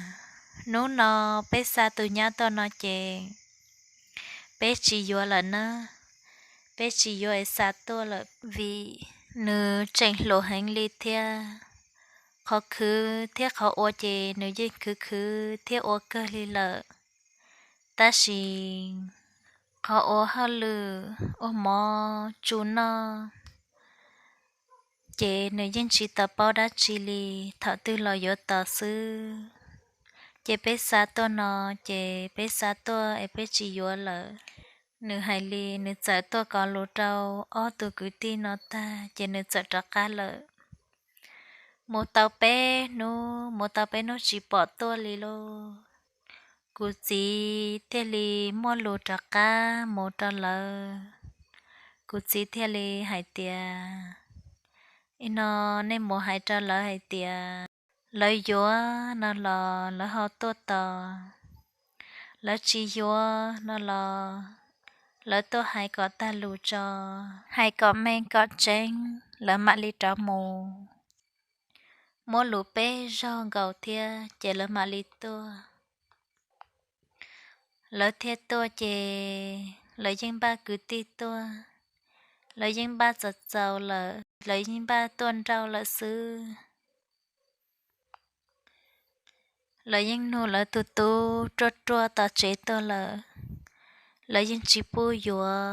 hnub no peb xa tus nyab tuaj no ces peb tsis yuav lawm na, peb tsis yuav es xa tuaj lawm vim nws tseem hluas heev li thiab. Qhov khwv thiab qhov ua ces nws yeej khwv khwv thiab ua kawg li lawm, tab sis qhov ua hauj lwm ua mov tsu noj ces nws yeej tsis tau paub dab tsi li, thaum twg los yuav tos xwb. Ces peb xa tuaj no, ces peb xa tuaj es peb tsis yuav lawm. Nws hais li, nws txawm tuaj kov lus rau ob tug kwv tij no tag ces nws txawm rov qab lawm. Mus tau peb hnub, mus tau peb hnub tsis pom tuaj li lauj. Kuv txiv thiaj li muaj lus rov qab mus rau lawv. Kuv txiv thiaj li hais tias, ib no nej mus hais rau lawv hais tias, lawv yuav no los lawv ho tuaj tos, lawv tsis yuav no los lawv tuaj hais kom tag lus tso, hais kom meej kom tseeb lawv mam li rov mus. Muab lus peb zaug nkaus thiab ces lawv mam li tuaj. Lawv thiaj tuaj ces lawv yeej npaj kwv tij tuaj, lawv yeej npaj txaus txaus lawm, lawv yeej npaj tuaj nrauj lawm xwb. Lawv yeej nug lawv tus tub ruaj ruaj tom tsev tuaj lawm, lawv yeej tsis pub yuav,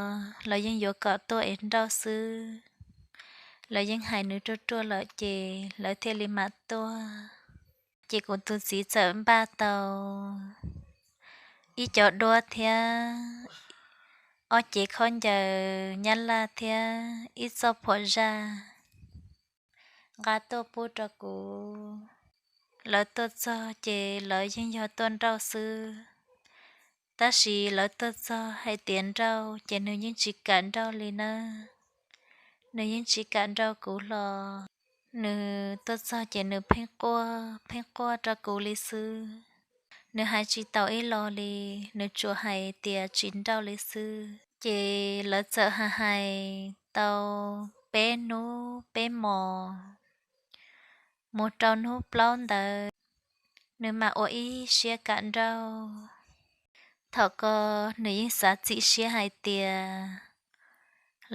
lawv yeej yuav kom tuaj es nrauj xwb. Lawv yeej hais nws ruaj ruaj lawm ces lawv thiaj li mam tuaj. Ces kuv tus txiv txawm npaj tau ib cov duab thiab ob cev khaub ncaws nyab laj thiab ib txoj phuam zaj nqa tuaj pub rau kuv. Lawv tuaj txog ces lawv yeej yog tuaj nrauj xwb, tab sis lawv tuaj txog hais tias nrauj ces nws yeej tsis kam nrauj li nawb. Nws yeej tsis kam nrauj kuv hlo. Nws tuaj txog ces nws pheej quaj pheej quaj rau kuv li xwb. Nws hais tsis tau ib lo li, nws tsuas hais tias tsis nrauj li xwb. Ces lawv txawm hais hais tau peb hnub peb hmos, mus rau hnub plaub ntawd nws mam ua ib siab kam nrauj. Thaum ko nws yeej xav txim siab hais tias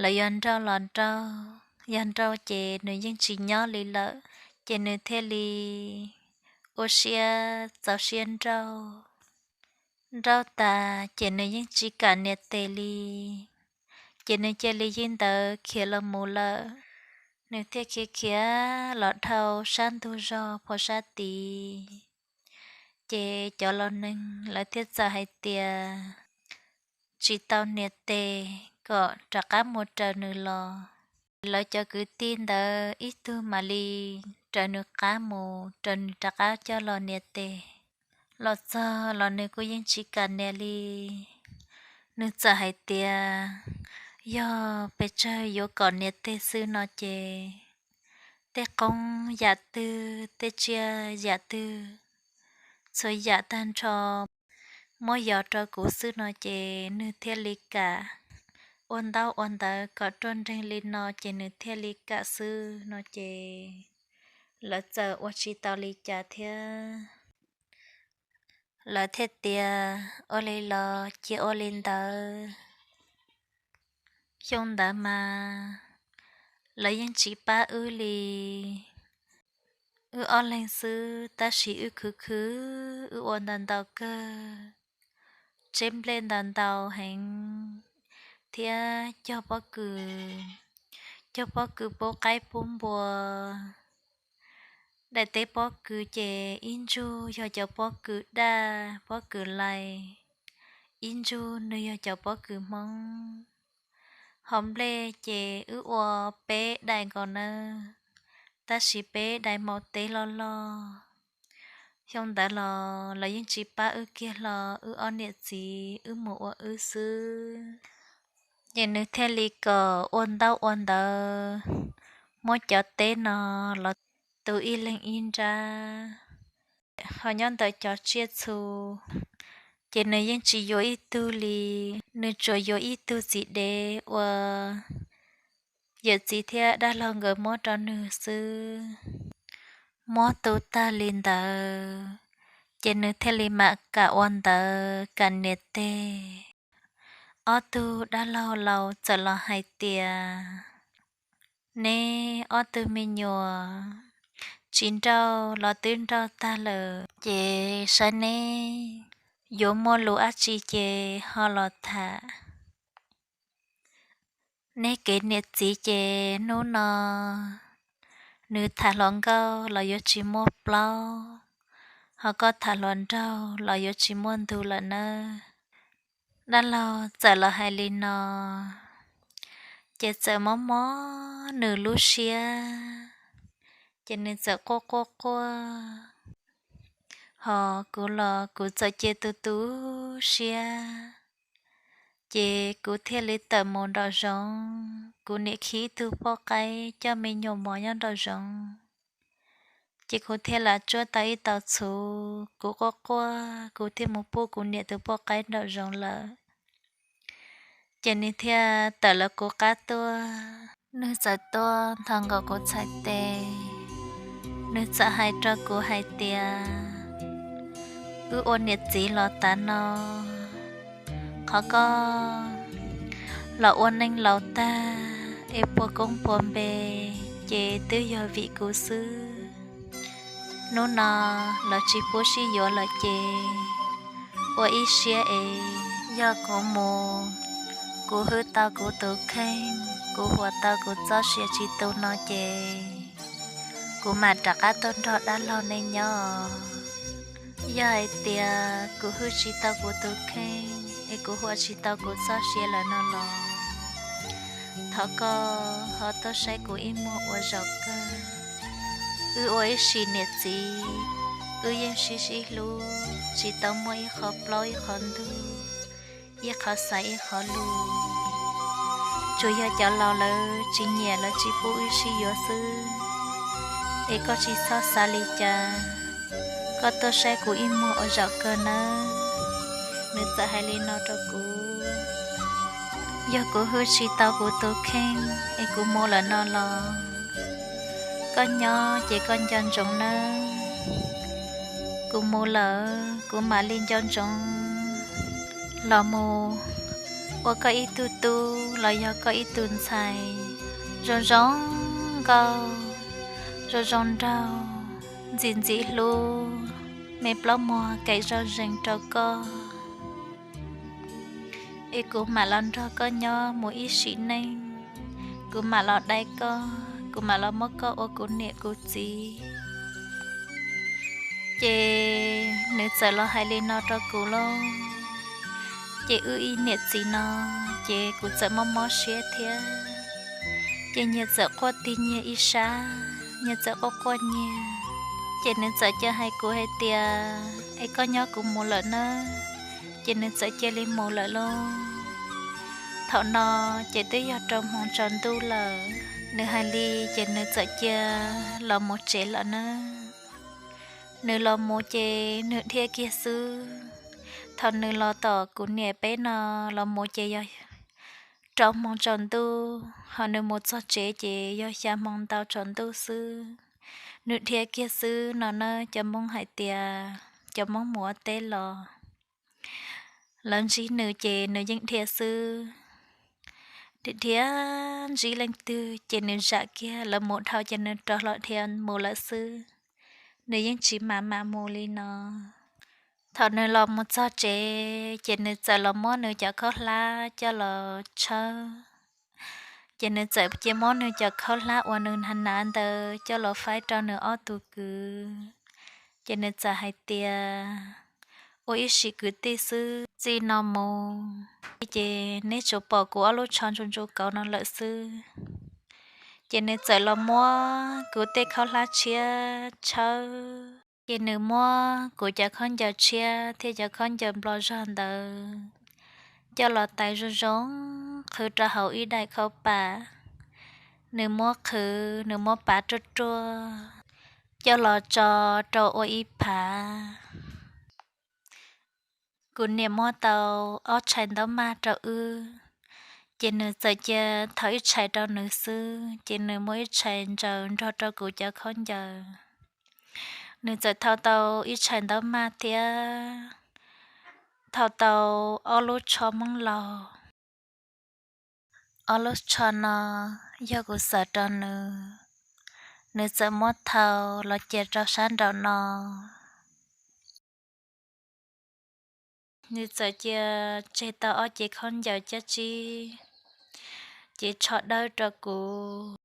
lawv yuav nrauj los nrauj, yog nrauj ces nws yeej tsis nyob li lawm. Ces nws thiaj li ua siab txaus siab nrauj. Nrauj tas ces nws yeej tsis kam niam tes li, ces nws cia li yeej ntawd khiav los mus lawm. Nws thiaj khiav khiav los dhau sab ntug zog pha sab tid. Ces cov laus neeg lawv thiaj txawm hais tias tsis tau niam tes kom rov qab mus raws nws los. Lawv cov kwv tij ntawd ib tug mam li raws nws qab mus, raws nws rov qab coj los niam tes. los txog los nws kuj yeej tsis kam niam li. Nws txawm hais tias yog pes tsawg yuav kom niam teg xwb no ces tej qoob yam twg, tej tsiaj yam twg, txhua yam tag nrho muab yos rau kuv xwb no ces nws thiaj li kam. Ua ntaub ua ntawv kom ruaj nreeg li no ces nws thiaj li kam xwb no ces lawv txawm ua tsis tau li cas thiab. Lawv thiaj tias ua li los cia ua li ntawd. Xyoo ntawd mas lawv yeej tsis pab wb li. Wb ob leeg xwb tab sis wb khwv khwv, wb ua ntau ntau kawg, tseb nplej ntau ntau heev, thiab cog pob kws, cog pob kws pub qaib pub npua. Daim teb pob kws ces ib ntsug yog cov pob kws daj, pob kws lais, ib ntsug nws yog cov pob kws Hmoob. Hauv nplej ces wb ua peb daim nkaus nawb, tab sis peb daim maum teb loj loj. Xyoo ntawd los lawv yeej tsis pab wb kiag hlo, wb ob niam txiv wb mus ua wb xwb. Ces nws thiaj li kom ua ntaub ua ntawv, muab cov teb no los tu ib leeg ib nrab. Ho nyob ntawm cov tsiaj txhu ces nws yeej tsis yuav ib tug li, nws tsuas yuav ib tug txiv dev uas yawm txiv thiab dab laug nkawd muab rau nws xwb. Muab tu tag li ntawd ces nws thiaj li mam kam ua ntawv kam niam teg. Ob tug dab laug laus txawm los hais tias, neb ob tug me nyuam tsis nrauj los twb nrauj tag lawm ces saib neb yuav muaj lus dab tsi ces ho los tham. Neb kev niam txiv ces hnub no nws tham hluas nkauj los yuav tsis muaj plaub, ho koj tham hluas nraug los yuav tsis muaj ntug lawm nawb. Dab laug txawm los hais li no ces txawm mob mob nws lub siab, ces nws txawm quaj quaj quaj. Ho kuv los kuv txawm cia tu tu siab, ces kuv thiaj li tawm mus nraum zoov. Kuv niam khi ib tug poj qaib coj me nyuam mos nyob nraum zoov, ces kuv thiaj lam tsuab tau ib tau txhuv. Kuv quaj quaj kuv thiaj mus pub kuv niam tus poj qaib nraum zoov lawm. Ces nws thiaj tawm lawv kuv qab tuaj. Nws txawm tuaj nthos nkaus kuv txhais tes, nws txawm hais rau kuv hais tias, wb ua niam txiv los tav no, qhov koj los ua neej laus tag es puas koob puas npe, ces twb yog vim kuv xwb. Hnub no lawv tsis pub sib yuav lawm ces ua ib siab es yog kuv mus, kuv hwj tau kuv tus kheej, kuv huam tau kuv txoj sia tsis tu no ces kuv mam rov qab tuaj nrog dab laug nej nyob. Yog hais tias kuv hwj tsis tau kuv tus kheej es kuv huam tsis tau kuv txoj sia lawm no los, thov koj ho tuaj saib kuv ib muag ua zaum kawg. Wb ua ib sim niam txiv, wb yeej sib sib hlub, tsis tau muaj ib qho plaub ib qho ntug, ib qho xaiv ib qho lus. Tsuas yog cov laus lawv tsis nyiam lawv tsis pub wb sib yuav xwb. Es koj tsis txhob xav li cas, koj tuaj saib kuv ib muag ua zaum kawg nawb. Nws txawm hais li no rau kuv. Yog kuv hwj tsis tau kuv tus kheej es kuv mus lawm no los, koj nyob ces koj nco ntsoov nawb. Kuv mus lawm kuv mam li nco ntsoov los mus ua koj ib tug tub los yog koj ib tug ntxhais zoo zoo nkauj, zoo zoo nraug, ntxim ntxim hlub, me plaub muag kev zoo zeeg rau koj. Es kuv mam los nrog koj nyob mus ib sim neej, kuv mam los dai koj, kuv mam los muab koj ua kuv niam kuv txiv. Ces nws txawm los hais li no rau kuv lauj. Ces wb ib niam txiv no, ces kuv txawm mob mob siab thiab. Ces nyias txawm quaj tig nyias ib sab, nyias txawm quaj quaj nyias. Ces nws txawm cia hais kuv hais tias, es koj nyob kuv mus lawm nawb. Ces nws txawm cia li mus lawm lauj. Thaum no ces twb yog rau hmo tsaus ntuj lawm. Nws hais li ces nws txawm cia los mus tsev lawm nawb. Nws los mus ces nws dhia kiag xwb. Thaum nws los tom kuv niam peb no los mus ces yog rau hmo tsaus ntuj, ho nws mus txog tsev ces yog xya hmo ntau tsaus ntuj xwb. Nws dhia kiag xwb no na, cov Hmoob hais tias cov Hmoob mus ua teb los, lawv ntsib nws ces nws yeej dhia xwb. Dhia dhia ntsib leej twg ces nws zam kiag lawv mus dhau ces nws rov hlo dhia mus lawm xwb. Nws yeej tsis mam mam mus li no. Thaum nws los mus txog tsev ces nws txawm los muab nws cov khaub hlab coj los tshawb. Ces nws txawm cia muab nws cov khaub hlab uas nws hnav ntawd coj los faib rau nws ob tug kwv. Ces nws txawm hais tias, ua ib sim kwv tij xwb, txij no mus ces neb tsuas pom kuv ob lub tsho ntsuj ntsuj kauv no lawm xwb. Ces nws txawm los muab kuv tej khaub hlab tshiab tshawb. Ces nws muab kuv cov khaub ncaws tshiab thiab cov khaub ncaws nplo zog ntawd coj los tais zoo zoo, qhwv rau hauv ib daim khau pam. Nws muab qhwv, nws muab pav ruaj ruaj coj los tso rau ua ib phav. Kuv niam muab tau ob tshais ntaub maj rau wb, ces nws txawm cia thaum ib tshais rau nws xwb, ces nws muab ib tshais ntsaws nrog rau kuv cov khaub ncaws. Nws txawm thau tau ib tshais ntaub maj thiab thau tau ob lub tsho Hmoob laus. Ob lub tsho no yog kuv xaws rau nws, nws txawm muab thau los cia rau sab nraum no. Nws txawm cia tseg tau ob cev khaub ncaws cab tsib, cev tsho dawb rau kuv.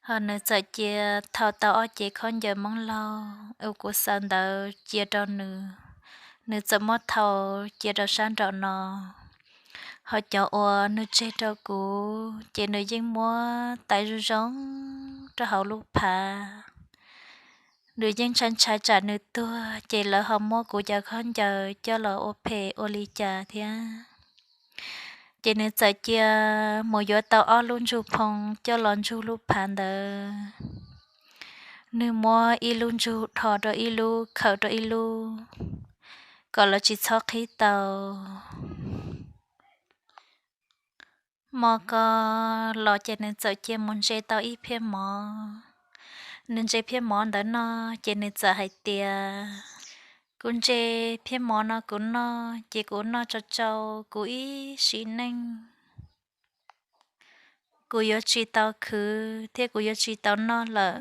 Ho nws txawm cia thau tau ob cev khaub ncaws Hmoob laus uas kuv xaws ntawd cia rau nws, nws txawm muab thau cia rau sab nraum no. Ho cov uas nws tseg rau kuv ces nws yeej muab tais zoo zoo rau hauv lub phav. Nws yeej ntshai ntshai tsam nws tuag ces lawv ho muab kuv cov khaub ncaws coj los ua phem ua li cas thiab. Ces nws txawm cia mus yuav tau ob lub ntsug phoo coj los ntsug lub phav ntawd. Nws muab ib lub ntsug dhos rau ib lub, khawm rau ib lub, kom lawv tsis txhob qhib tau. Hmo ko los ces nws txawm cia mus ntse tau ib phiab mov. Nws ntse phiab mov ntawd noj ces nws txawm hais tias, kuv ntse phiab mov no kuv noj ces kuv noj tsau tsau kuv ib sim neej. Kuv yuav tsis tau khwv thiab kuv yuav tsis tau noj lawm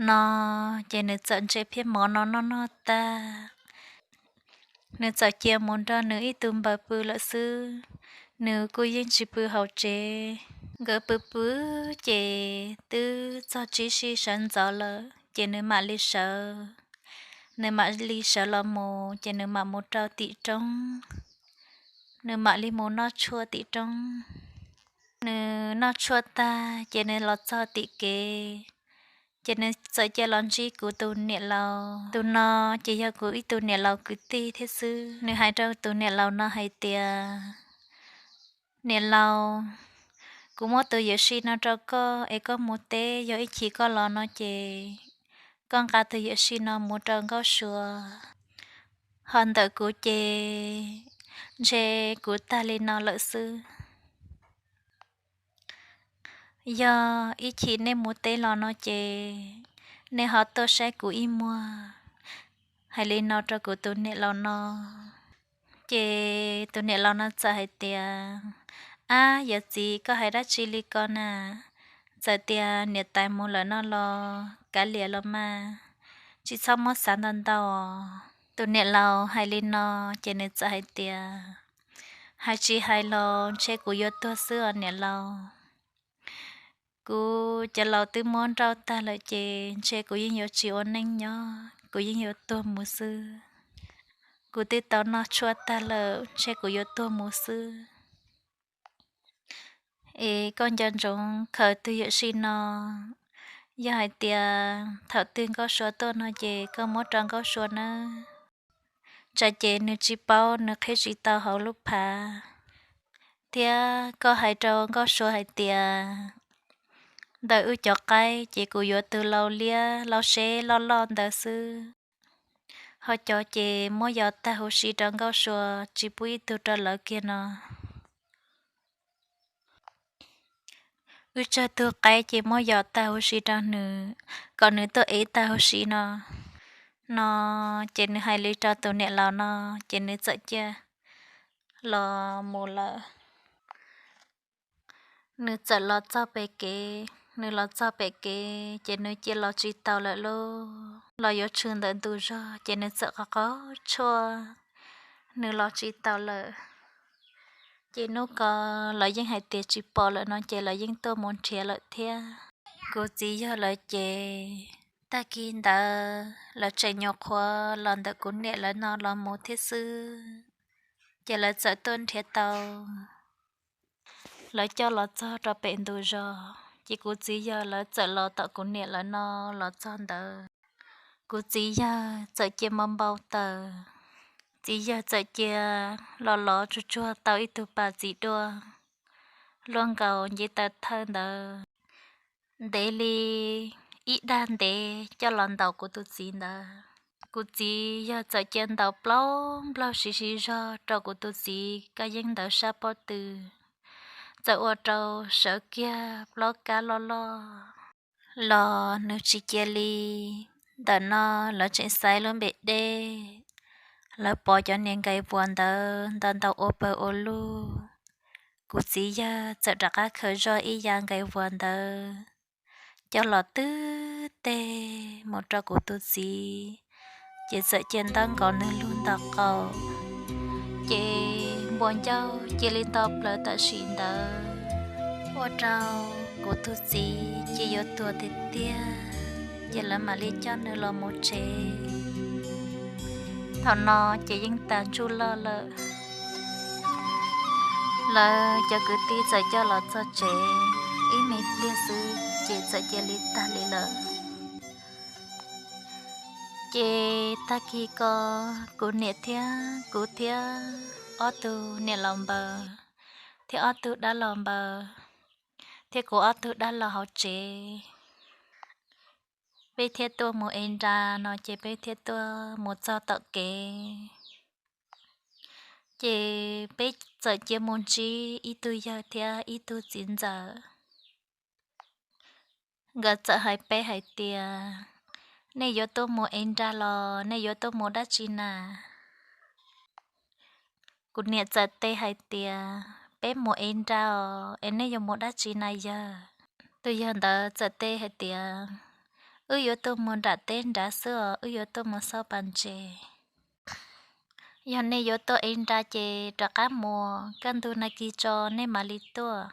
no. Ces nws txawm ntse phiab mov no noj noj tag, nws txawm cia mus nrog nws ib tug npawg pw lawm xwb. Nws kuj yeej tsis pw hauv tsev. Nkawd pw pw ces twb txog tsib sij sawv ntxov lawm ces nws mam li sawv. Nws mam li sawv los mus ces nws mam mus rau tim roob. Nws mam li mus noj tshuaj tim roob. Nws noj tshuaj tag ces nws los txog tim kev, ces nws txawm cia los ntsib kuv tus niam laus. Tus no ces yog kuv ib tug niam laus kwv tij thiab xwb. Nws hais rau tus niam laus no hais tias, niam laus, kuv muab tus yuam sij no rau koj es koj mus teb, yog ib chim koj los no ces koj nqa tus yuam sij no mus rau Nkauj Suav. Ho ntawm kuv ces ntshe kuv tag li no lawm xwb. Yog ib chim nej mus teb los no ces nej ho tuaj saib kuv ib muag. Hais li no rau kuv tus niam laus no, ces tus niam laus no txawm hais tias, ab, yawm txiv, koj hais dab tsi li ko na? Txawm tias niam tais mus lawm no los kav liam los mas, tsis txhob muab xav ntau ntau os. Tus niam laus hais li no, ces nws txawm hais tias, hais tsis hais los ntshe kuv yuav tuag xwb os niam laus. Kuv cov laus twb muab nrauj tag lawm ces ntshe kuv yeej yuav tsis ua neej nyob, kuv yeej yuav tuag mus xwb. Kuv twb tau noj tshuaj tag lawm, ntshe kuv yuav tuag mus xwb. Es koj nco ntsoov khaws tus yuam sij no Yog hais tias thaum twg Nkauj Sua tuaj no ces koj muab rau Nkauj Sua nawb. Tsam ces nws tsis paub, nws qhib tsis tau hauv lub phav, thiab koj hais rau Nkauj Sua hais tias ntawm wb cov qaib ces kuv yuav tus lau liab lau seb loj loj ntawd xwb, ho cov ces muab yos tag huv si rau Nkauj Sua, tsis pub ib tug rau lawv kiag no. Wb tsawg tug qaib ces muab yos tag huv si rau nws, kom nws tuaj ev tag huv si no. No ces nws hais li rau tus niam laus no, ces nws txawm cia los mus lawm. Nws txawm los txog pem kev, nws los txog pem kev ces nws cia los tsis taus lawm lauj. Los yuav tshwm ntawm ntug zos ces nws txawm qhov qaug tshuaj, nws los tsis taus lawm. Ces hnub ko lawv yeej hais tias tsis pom lawm no ces lawv yeej tuaj mus nrhiav lawm thiab. Kuv txiv yawg lawv ces tag kis ntawd lawv tseem nyuam qhuav los ntawm kuv niam lawv no los mus thiab xwb, ces lawv txawm tuaj nrhiav tau lawv coj los txog rau pem ntug zos, ces kuv txiv yawg lawv txawm los tom kuv niam lawv no los txog ntawd. Kuv txiv yawg txawm cia npau npau taws, txiv yawg txawm cia los lov tsuag tsuag tau ib tug pas txiv duaj luaj nkaus nce taw thawj ntawd, ntev li ib dag ntev coj los ntaus kuv tus txiv ntawd. Kuv txiv yawg txawm cia ntaus plaub nplaug siv siv zog rau kuv tus txiv kab yeeb ntawd sab pob tw, txawm ua rau sawv kiag plaub kab loj loj los nws tsis cia li. Ntawm no lawv tseem xaiv lub npe dej, lawv pov cov niag nkais vuas ntawd ntau ntau ua pawg ua lug. Kuv txiv yawg txawm rov qab khaws zoj ib ya nkais vuas ntawd coj los twb teg mus rau kuv tus txiv, ces txawm cia ntaub nkaus nws lub ntaub qaum, ces npua ncauj cia li nto plaws tam sim ntawd, ua rau kuv tus txiv ces yuav tuag tiag tiag, ces lawv mam li coj nws los mus tsev. Thaum no ces yeej tas ntsuj loj lawm. Lawv cov kwv tij txawm coj los txog tsev, ib me pliag xwb ces txawm cia li tag li lawm. Ces tag kis ko kuv niam thiab kuv thiab ob tug niam laus npaws thiab ob tug dab laug npaws thiab kuv ob tug dab laug hauv tsev, peb thiaj tuaj mus ev nra no ces peb thiaj tuaj mus txog tom kev. Ces peb txawm cia mus ntsib ib tug yawg thiab ib tug txiv ntxawm. Nkawd txawm hais peb hais tias, nej yuav tuaj mus ev nra los nej yuav tuaj mus dab tsi na? Kuv niam txawm teb hais tias, peb mus ev nra os, es nej yuav mus dab tsi na yawg? Tus yawg ntawd txawm teb hais tias, wb yuav tuaj mus nram teb nrad xwb os, wb yuav tuaj mus xauj pas ntses. Yog nej yuav tuaj ev nra ces rov qab mus, kaj ntug nag kis tso nej mam li tuaj,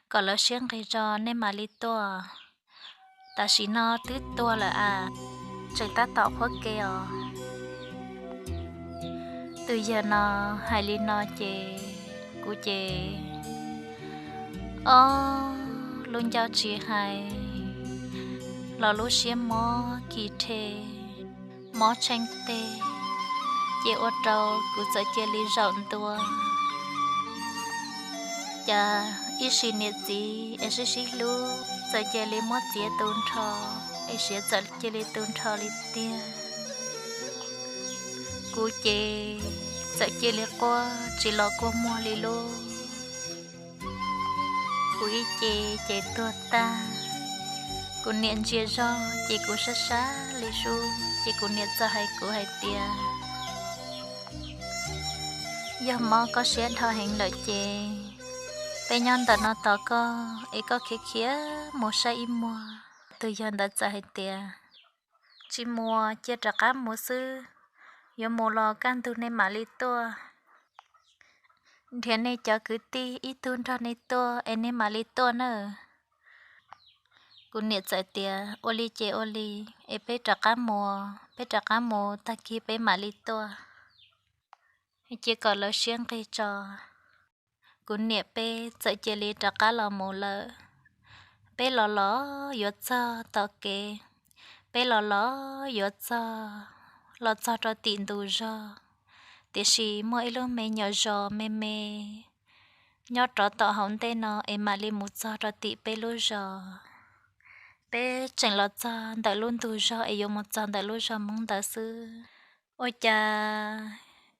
kom lawv siab nqig tso nej mam li tuaj. Tam sim no twb tuag lawm as, tseem tab tom qhuab ke os. Tus yawg no hais li no ces kuv ces ob lub ncauj tsis hais los lub siab mob kis rhe, mob tsheej teg, ces ua rau kuv txawm cia li zaum ntua. Cas ib sim niam txiv es sib sib hlub txawm cia li muab txiav tu nrho, es siav txawm cia li tu nrho li tiag. Kuv ces txawm cia li quaj tsis los kua muag li lauj. Kuv ib ce ces tuag tag. Kuv niam ntsia zog ces kuv sab sab li sub, ces kuv niam txawm hais kuv hais tias, yog mob koj siab dhau heev lawm ces peb nyob ntawm no tos koj es koj khiav khiav mus saib ib muag. Tus yawg ntawd txawm hais tias, tsis mus, cia rov qab mus xwb, yuav mus los kaj ntug nej mam li tuaj. Nrhiav nej cov kwv tij ib tug nrog nej tuaj es nej mam li tuaj nawb. Kuv niam txawm tias, ua li ces ua li, es peb rov qab mus, peb rov qab mus tag kis peb mam li tuaj, cia kom lawv siab nqig tso. Kuv niam peb txawm cia li rov qab los mus lawm. Peb los los yuav txog tom kev, peb los los yuav txog, los txog rau tim ntug zos, tiam sis muaj ib lub me nyuam zos me me nyob rov tom hauv ntej no es mam li mus txog rau tim peb lub zos. Peb tseem los txog ntawm lub ntug zos es yuav mus txog ntawm lub zos Hmoob ntawd xwb, ua cas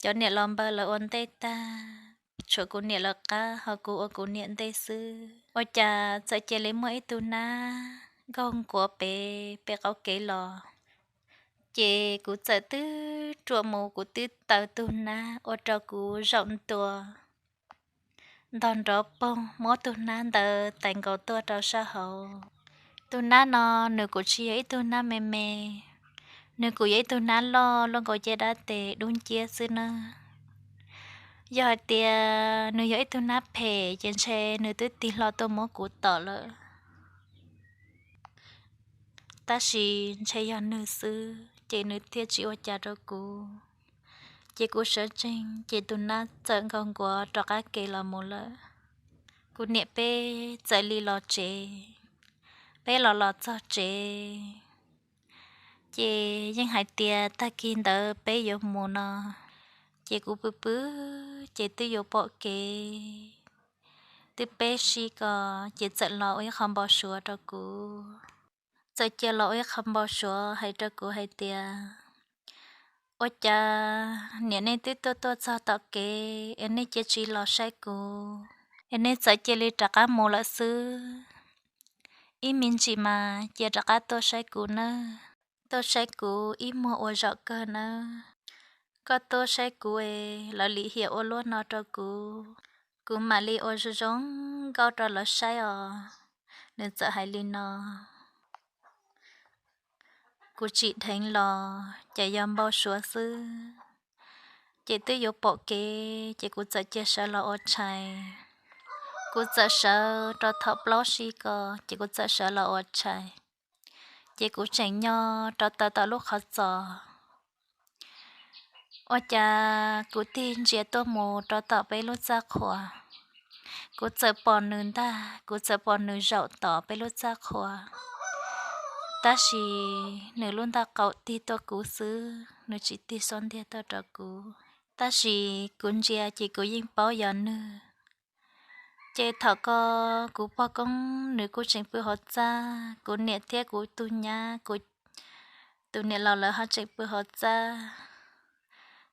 cov niam laus npawg lawv ua ntej tag, tshuav kuv niam lawv qab ho kuv ua kuv niam ntej xwb. Ua cas txawm cia li muaj ib tug nab nkaug nkuav pem peb qaum kev los, ces kuv txawm twb ruam mus kuv twb taws tug nab ua rau kuv zaum ntua ntog nrov poog muab tug nab ntawd tais nkaus tuaj rau sab hauv. Tug nab no nws kuj tsis yog ib tug nab me me, nws kuj yog ib tug nab loj luaj nkaus caj dab tes dub nciab xwb nawb. Yog hais tias nws yog ib tug nab phem ces ntshe nws twb tig hlo tuaj muab kuv tom lawm. Tab sis ntshe yog nws xwb ces nws thiaj tsis ua cas rau kuv. Ces kuv sawv tsees ces tus nab txawm nkaus nkuav rov qab kev los mus lawm. Kuv niam peb txawm li los tsev, peb los los txog tsev, ces yeej hais tias tag kis ntawd peb yuav mus no, ces kuv pw pw ces twb yuav pom kev, twb peb si ko, ces txawm los ua ib qho npau suav rau kuv. Txawm cia los ua ib qho npau suav hais rau kuv hais tias, ua cas niam nej twb tuaj tuaj txog tom kev es nej cia tsis los saib kuv, es nej txawm cia li rov qab mus lawm xwb. Ib me ntsis mas cia rov qab tuaj saib kuv nawb, tuaj saib kuv ib muag ua zaum kawg nawb. Koj tuaj saib kuv es lawv lim hiam ua luaj no rau kuv, kuv mam li ua zoo zoo nkauj rau lawv saib os. Nws txawm hais li no. Kuv tsim dheev los ces yog npau suav xwb, ces twb yuav pom kev ces kuv txawm cia sawv los ua tshais. Kuv txawm sawv rau thaum plaub si ko, ces kuv txawm sawv los ua tshais. Ces kuv tseem nyob rau tom lub qhov txos, ua cas kuv tig ntsia tuaj mus rau tom peb lub txaj qhua. Kuv txawm pom nws ntag, kuv txawm pom nws zaum tom peb lub txaj qhua, tab sis nws lub ntaj qaum tig tuaj kuv xwb, nws tsis tig xob ntiag tuaj rau kuv. Tab sis kuv ntsia ces kuv yeej paub yog nws. Ces thaum ko kuv pog koob nws kuj tseem pw hauv txaj, kuv niam thiab kuv tus nyab, kuv tus niam laus lawv ho tseem pw hauv txaj.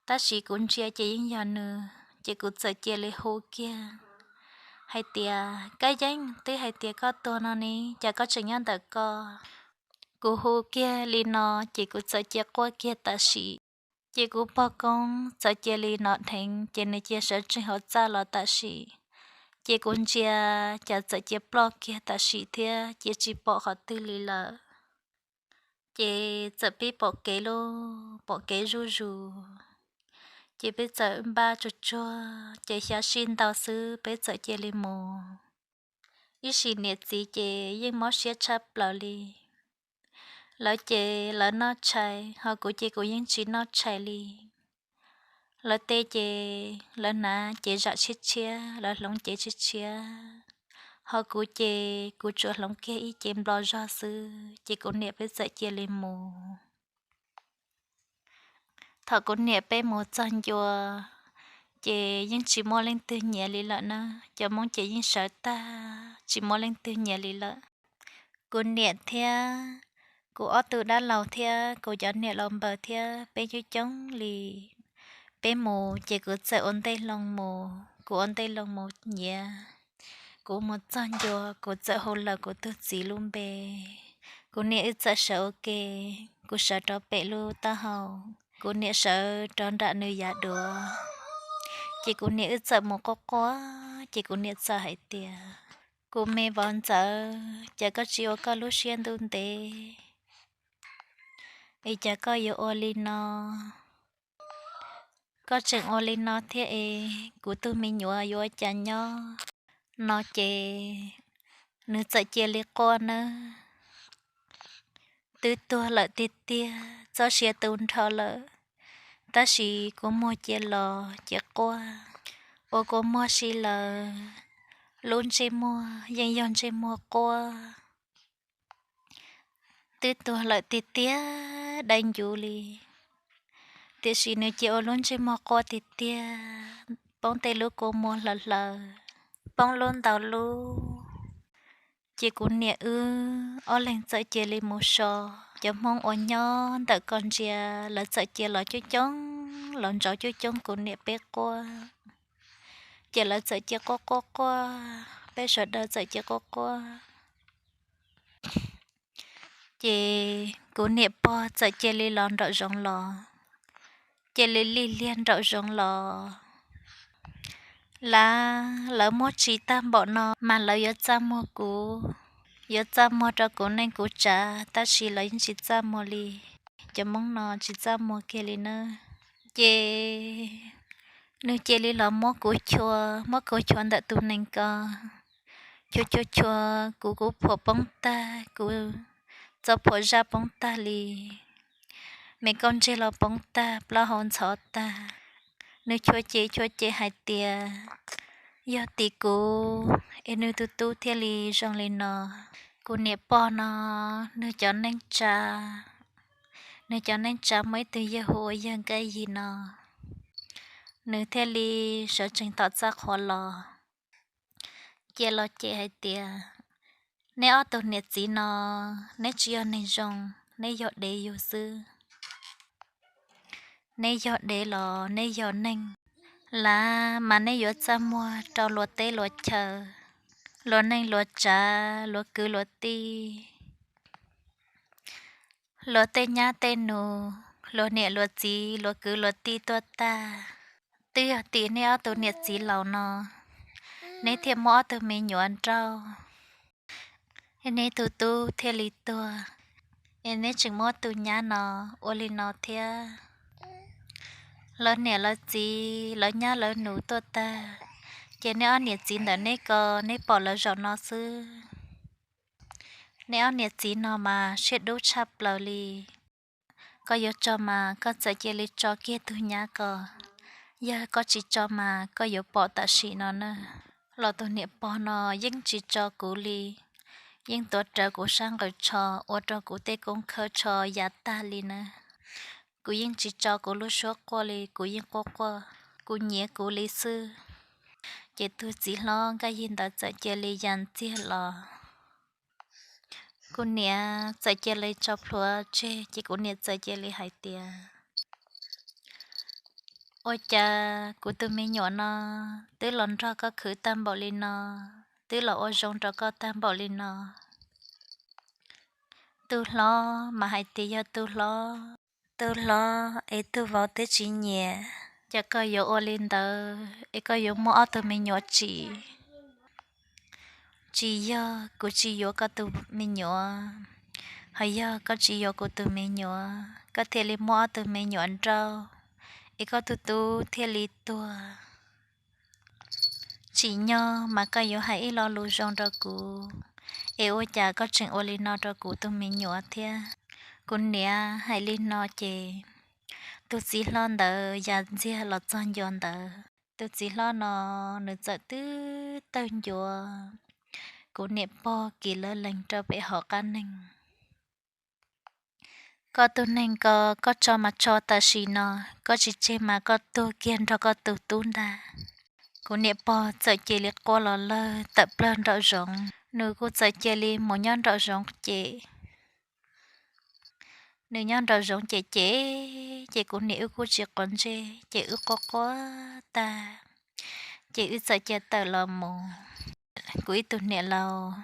Tab sis kuv ntsia ces yeej yog nws, ces kuv txawm cia li hu kiag hais tias, Kab Yeeb, twb hais tias koj tuag no ne, cas koj tseem nyob ntawm ko? Kuv hu kiag li no ces kuv txawm cia quaj kiag tam sim. Ces kuv pog koob txawm cia li hnov dheev, ces nws cia sawv tsees hauv txaj los tam sim. Ces kuv ntsia, cas txawm cia ploj kiag tam sim thiab, cia tsis pom qhov twg li lawm. Ces txawm pib pom kev lauj, pom kev zuj zus. Ces peb txawm npaj tsuag tsuag, ces xya sij ntau xwb peb txawm cia li mus. Ib sim niam txiv ces yeej mob siab tshaj plaws li. Lawv ces lawv noj tshais, ho kuv ces kuv yeej tsis noj tshais li. Lawv tej ces lawv hnav cev zam tshiab tshiab, lawv hloov cev tshiab tshiab, ho kuv ces kuv tsuas hloov kiag ib cev nplo zog xwb, ces kuv niam peb txawm cia li mus. Thaum kuv niam peb mus txog ncua, ces yeej tsis muaj leej twg nyiam li lawm na, cov Hmoob ces yeej sawv tag tsis muaj leej twg nyiam li lawm. Kuv niam thiab kuv ob tug dab laug thiab kuv cov niam laus npawg thiab peb coob coob li. Peb mus ces kuv txawm ua ntej loo mus, kuv ua ntej loo mus nyiav. Kuv mus txog ncua kuv txawm hu lawm kuv tus txiv lub npe. Kuv niam wb txawm sawv ua ke, kuv sawv rau pem lub taub hau, kuv niam sawv rau nram nws yav duav. Ces kuv niam wb txawm mus quaj quaj, ces kuv niam txawm hais tias, Kuv me vauv ntxawm, cas koj tsis ua koj lub siab ntuj ntev, es cas koj yuav ua li no? Koj tseem ua li no thiab es kuv tus me nyuam yuav ua cas nyob? No ces nws txawm cia li quaj nawb. Twb tuag lawm tiag tiag, txoj sia tu nrho lawm, tab sis kua muag cia los ces quaj. Ua kua muag si lawm, lub ntsej muag yeej yog ntsej muag quaj. twb tuag lawm tiag tiag dai ncuv li. Tiam sis nws cia ua lub ntsej muag quaj tiag tiag, poob tej lub kua muag hlaws hlaws, poob lub ntau lub. Ces kuv niam wb ob leeg txawm cia li mus so. Cov Hmoob uas nyob ntawm Kos Ntsia, lawv txawm cia los coob coob, los ntsauv coob coob kuv niam peb quaj. Ces lawv txawm cia quaj quaj quaj, peb sawv daws txawm cia quaj quaj. Ces kuv niam pog txawm cia li los nraum zoov los, cia li lig liag nraum zoov los. Lawv, lawv muab tsis tag npaum no mas lawv yuav txaj muag kuv, yuav txaj muag rau kuv neej kuv tsav, tab sis lawv yeej tsis txaj muag li. Cov Hmoob no tsis txaj muag kiag li nawb. Ces nws cia li los muab kuv chua, muab kuv chua ntawm tus nees ko, chua chua chua, kuv kuv phuam poob tag, kuv txoj phuam zaj poob tag li, me kauj ntseg los poob tag, plaub hau ntxhov tag. Nws chua ces chua ces hais tias yog tim kuv es nws tus tub thiaj li zoo li no. Kuv niam pog no, nws cov neej tsa, nws cov neej tsa muaj ib tug yawg hu ua yawg Nkaj Yig no, nws thiaj li sawv tsees tom txaj qhua los, cia los cem hais tias, neb ob tug niam txiv no, neb tsis yog neeg zoo, neb yog dev yug xwb. Neb yog dev los neb yog neeg? Lawv, mas neb yuav txaj muag rau luag teb luag chaw, luag neej luag tsav, luag kwv luag tij, luag tej nyab tej nus, luag niam luag txiv, luag kwv luag tij tuaj tag. Twb yog tim neb ob tug niam txiv laus no, neb thiaj muab ob tug me nyuam nrauj, neb tus tub thiaj li tuag. Es neb tseem muab tus nyab no ua li no thiab. Lawv niam lawv txiv, lawv nyab lawv nus tuaj tag, ces neb ob niam txiv ntawm neb ko neb pom lawv zaum no xwb. Neb ob niam txiv no mas siab dub tshaj plaws li. Koj yuav tso mas koj txawm cia li tso kiag tus nyab ko, yog koj tsis tso mas koj yuav pom tam sim no na. Los tus niam pog no yeej tsis tso kuv li, yeej tuav rawv kuv sab nqaws tsho, ua rau kuv tej koob khawb tsho ya tag li na. Kuv yeej tsis tso kuv lub suab quaj li, kuv yeej quaj quaj, kuv nyiav kuv li xwb. Ces tus txiv hlob Nkaj Yig ntawd txawm cia li ya ntxiag los. Kuv niam txawm cia li tso plhuav tseg, ces kuv niam txawm cia li hais tias, ua cas kuv tus me nyuam no twb los nrog koj khwv tag npaum li no, twb los ua zoo rau koj tag npaum li no? Tus hlob mas hais tias yog tus hlob, tus hlob es tus vauv twb tsis nyiam, ces koj yuav ua li ntawd es koj yuav muab ob tug me nyuam tsim. Tsis yog kuv tsis yuav koj tus me nyuam, ho yog koj tsis yuav kuv tus me nyuam koj thiaj li muab ob tug me nyuam nrauj, es koj tus tub thiaj li tuag. Tsim nyog mas koj yuav hais ib lo lus zoo rau kuv, es ua cas koj tseem ua li no rau kuv tus me nyuam thiab? Kuv niam hais li no ces tus txiv hlob ntawd ya ntxiag los txog ncua ntawd. Tus txiv hlob no nws txawm twb tawg ncua kuv niam pog kiv lawv lees rau pem hauv qab neeg. Koj tus neeg ko, koj tso mas tso tam sim no, koj tsis tseg mas koj tuag kiag nrog koj tus tub ntag. Kuv niam pog txawm cia li quaj los lawg tawm plawg nraum zoov, nws kuj txawm cia li mus nyob nraum zoov ces, nws nyob nraum zoov ces ces, ces kuv niam wb kuj tsis quav ntsej ces wb quaj quaj tag, ces wb txawm cia tawm los mus. Kuv ib tug niam laus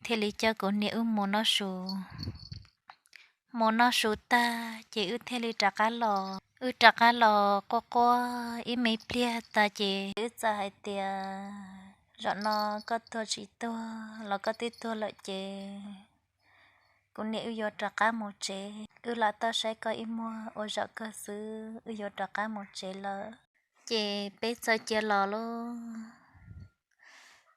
thiaj li coj kuv niam wb mus noj su. Mus noj su tag ces wb thiaj li rov qab los, wb rov qab los quaj quaj ib me pliag tag ces wb txawm hais tias, zaum no koj tuag tsis tuag los koj twb tuag lawm ces kuv niam wb yuav rov qab mus tsev, wb lam tuaj saib koj ib muag ua zaum kawg xwb, wb yuav rov qab mus tsev lawm. Ces peb txawm cia los lauj,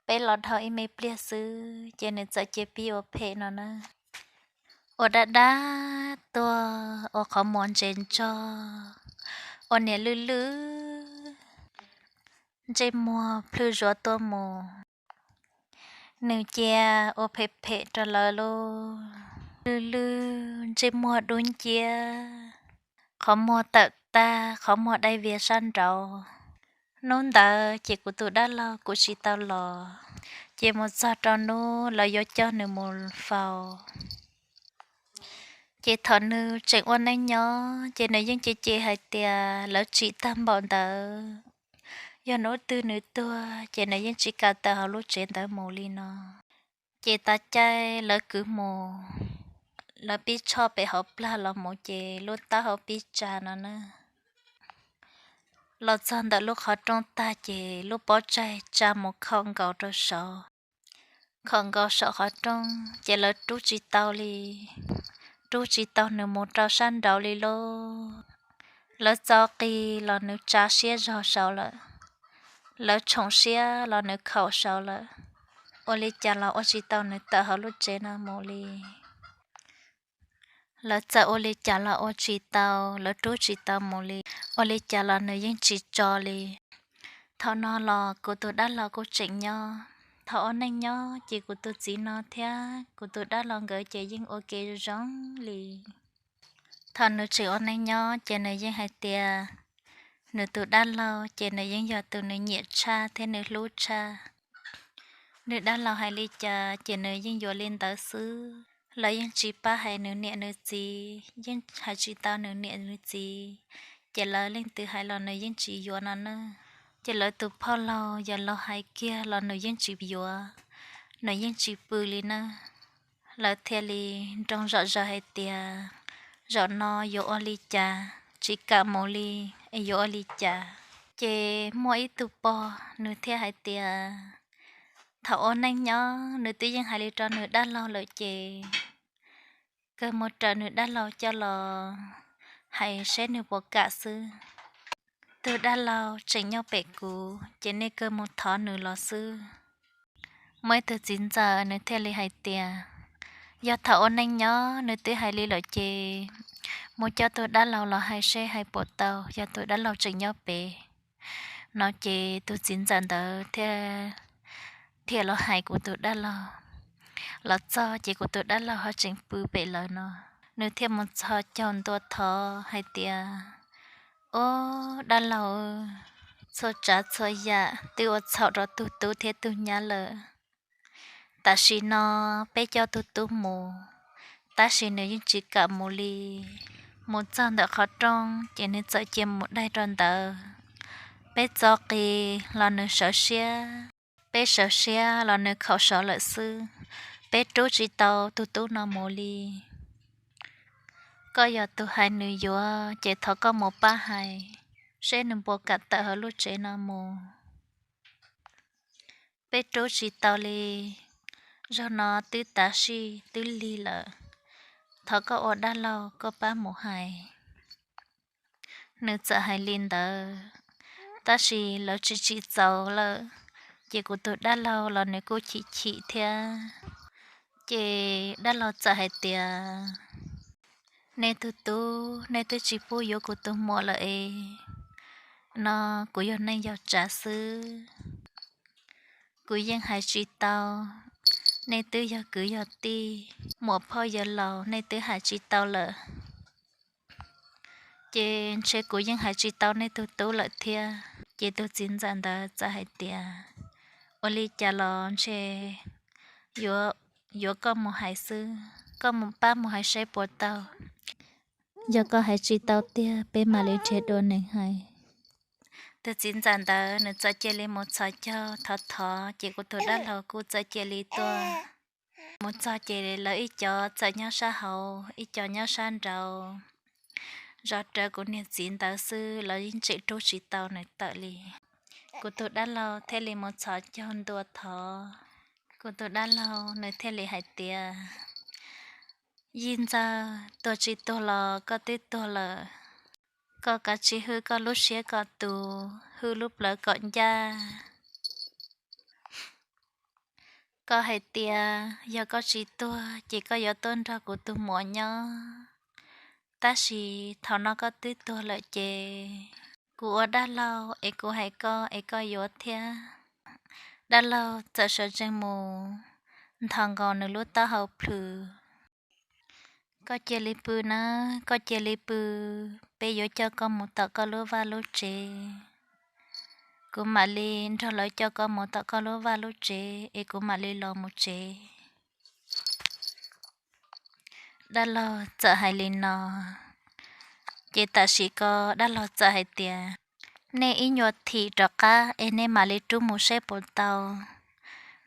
peb los dhau ib me pliag xwb ces nws txawm cia pib ua phem no na. Ua dab dab tuag, ua qhov muag ntse ntsog, ua niam lwj lwj, ntsej muag plhws zuav tuaj mus. Nws cia ua phem phem rau lawv lauj. lwj lwj, ntsej muag dub nciab, qhov muag tawm tag, qhov muag dai vias sab nraud. Hnub ntawd ces kuv tus dab laug kuj tsis tau los, ces mus txog rau hnub lawv yuav coj nws mus faus. Ces thaum nws tseem ua neej nyob ces nws yeej cem cem hais tias lawv tsim tag npaum ntawd, yog hnub twg nws tuag ces nws yeej tsis kam tawm hauv lub tsev ntawd mus li no. Ces tav caij lawv kwv mus, lawv pib tshoj pem hauv plag los mus ces lub taub hau pib tsa no na. Los txog ntawm lub qhov rooj tag ces lub pob tsaig tsa mus khaum nkaus rau saud, khaum nkaus saum qhov rooj ces lawv rub tsis tau li, rub tsis tau nws mus rau sab nraud li lauj. Lawv txo qis los nws tsa siab zog saud lawm, lawv tshoom siab los nws khaum saud lawm, ua li cas los ua tsis tau nws tawm hauv lub tsev no mus li. Lawv txawm ua li cas los ua tsis tau, lawv rub tsis tau mus li, ua li cas los nws yeej tsis tso li. Thaum no los kuv tus dab laug kuj tseem nyob. Thaum ua neej nyob ces kuv tus txiv no thiab kuv tus dab laug nkawd ces yeej ua ke zoo li. Thaum nws tseem ua neej nyob ces nws yeej hais tias nws tus dab laug ces nws yeej yog tus nws nyiam tshaj thiab nws hlub tshaj. Nws dab laug hais li cas ces nws yeej yuav li ntawd xwb. Lawv yeej tsis pab hais nws niam nws txiv, yeej hais tsis tau nws niam nws txiv, ces lawv leej twg hais los nws yeej tsis yuav no na. Ces lawv tus phauj laug yawg laug hais kiag los nws yeej tsis yuav, nws yeej tsis pw li na. Lawv thiaj li nroo zom zaws hais tias zaum no yuav ua li cas, tsis kam mus li es yuav ua li cas. Ces muaj ib tug pog nws thiaj hais tias thaum ua neej nyob nws twb yeej hais li rau nws dab laug lawm ces kawg mus raws nws dab laug coj los hais seb nws puas kam xwb. Tus dab laug tseem nyob pem kuv ces nej kawg mus thov nws los xwb. Muaj ib tug txiv ntxawm nws thiaj li hais tias yog thaum ua neej nyob nws twb hais li lawm ces mus coj tus dab laug los hais seb hais puas tau, yog tus dab laug tseem nyob pem no. Ces tus txiv ntxawm ntawd thiaj thiaj los hais kuv tus dab laug. Los txog ces kuv tus dab laug ho tseem pw pem lawv no. Nws thiaj mus txhos caug ntua thov hais tias, Ob, dab laug, txhua tsav txhua yam twb ua txhaum rau tug tub thiab tug nyab lawm. Tam sim no peb coj tug tub mus, tab sis nws yeej tsis kam mus li. Mus txog ntawm qhov rooj ces nws txawm cia mus daig rau ntawd. Peb txo qis los nws sawv siab, peb sawv siab los nws khaum saud lawm xwb. Peb rub tsis tau tus tub no mus li. Koj yog tus hais nws yuav ces thov koj mus pab hais seb nws puas kam tawm hauv lub tsev no mus. Peb rub tsis tau li, zaum no twb tav sij twb lig lawm, thov koj ua dab laug koj pab mus hais. Nws txawm hais li ntawd, tab sis lawv tsis tsim txaus lawm, ces kuv tus dab laug los nws kuj chim chim thiab. Ces dab laug txawm hais tias, Nej tus tub, nej twb tsis pub yuav kuv tus muam lawm es, no kuv yog neej yog tsav xwb, kuv yeej hais tsis tau. Nej twb yog kwv yog tij, muam phauj yawg laus nej twb hais tsis tau lawm, ces ntshe kuv yeej hais tsis tau nej tus tub lawm thiab. Ces tus txiv ntxawm ntawd txawm hais tias, Ua li cas los ntshe yuav, yuav koj mus hais xwb, koj mus pab mus hais saib puas tau. Yog koj hais tsis tau tiag peb mam li nrhiav dua neeg hais. Tus txiv ntxawm ntawd nws txawm cia li mus txhos caug thov thov, ces kuv tus dab laug kuj txawm cia li tuaj. Mus txog ces lawv ib co txawm nyob sab hauv, ib co nyob sab nraud, zov rawv kuv niag txiv ntawd xwb, lawv yeej tseem rub tsis tau nws tawm li. Kuv tus dab laug thiaj li mus txhos caug ntua thov. Kuv tus dab laug nws thiaj li hais tias, Yij ntxawg, tuag tsis tuag los koj twb tuag lawm, koj kav tsij hwj koj lub siab kom tus, hwj lub plawv kom ncaj. Koj hais tias yog koj tsis tuag ces koj yuav tuaj nrog kuv tus muam nyob, tab sis thaum no koj twb tuag lawm ces kuv ua dab laug es kuv hais koj es koj yuav thiab. Dab laug txawm sawv tsees mus nthos nkaus nws lub taub hau plhws. Koj cia li pw na, koj cia li pw, peb yuav coj koj mus tom koj lub vaj lub tsev. Kuv mam li nrog lawv coj koj mus tom koj lub vaj lub tsev es kuv mam li los mus tsev. Dab laug txawm hais li no, ces tam sim ko dab laug txawm hais tias, nej ib nyuag thim rov qab es nej mam li rub mus saib puas tau.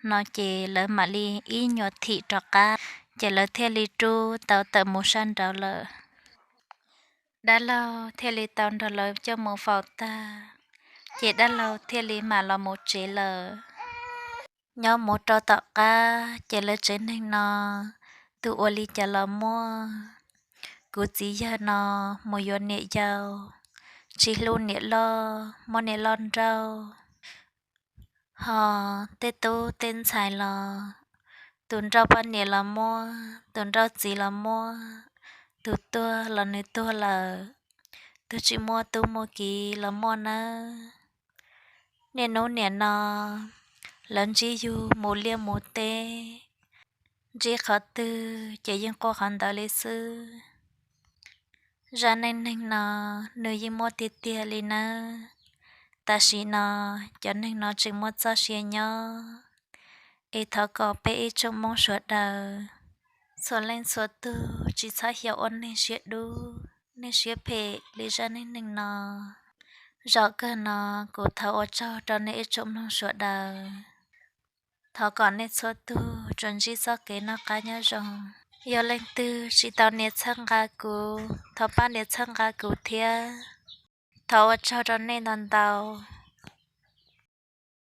No ces lawv mam li ib nyuag thim rov qab, ces lawv thiaj li rub tau tawm mus sab nraud lawm. Dab laug thiaj li tau nrog lawv coj mus faus tag, ces dab laug thiaj li mam los mus tsev lawm. Nyob mus rau tom qab ces lawv tsev neeg no tus ua li cas los muaj. Kuv txiv yawg no mus yuav niam yau, tsis hlub niam loj, muab niam loj nrauj. Ho tej tub tej ntxhais los, tus nrauj poj niam los muaj, tus nrauj txiv los muaj, tus tuag los nws tuag lawm, tus tsis muaj tub muaj kiv los muaj nawb. Niaj hnub nim no lawv ntsib yug mus liaj mus teb, ntsib qhov twg ces yeej quaj qhov ntawd li xwb. Zaj neej neeg no nws yeej muaj tiag tiag li nawb. Tam sim no cov neeg no tseem muaj txoj sia nyob, es thov kom peb ib tsoom Hmoob sawv daws txhua leej txhua tug tsis txhob xyaum ua neeg siab dub, neeg siab phem li zaj neej neeg no. Zaum kawg no kuv thov ua tsaug rau nej ib tsoom mloog sawv daws. Thov kom nej txhua tug tsuas ntsib txoj kev noj qab nyob zoo. Yog leej twg tsis tau nias txhawb nqa kuv, thov pab nias txhawb nqa kuv thiab. Thov ua tsaug rau nej ntau ntau.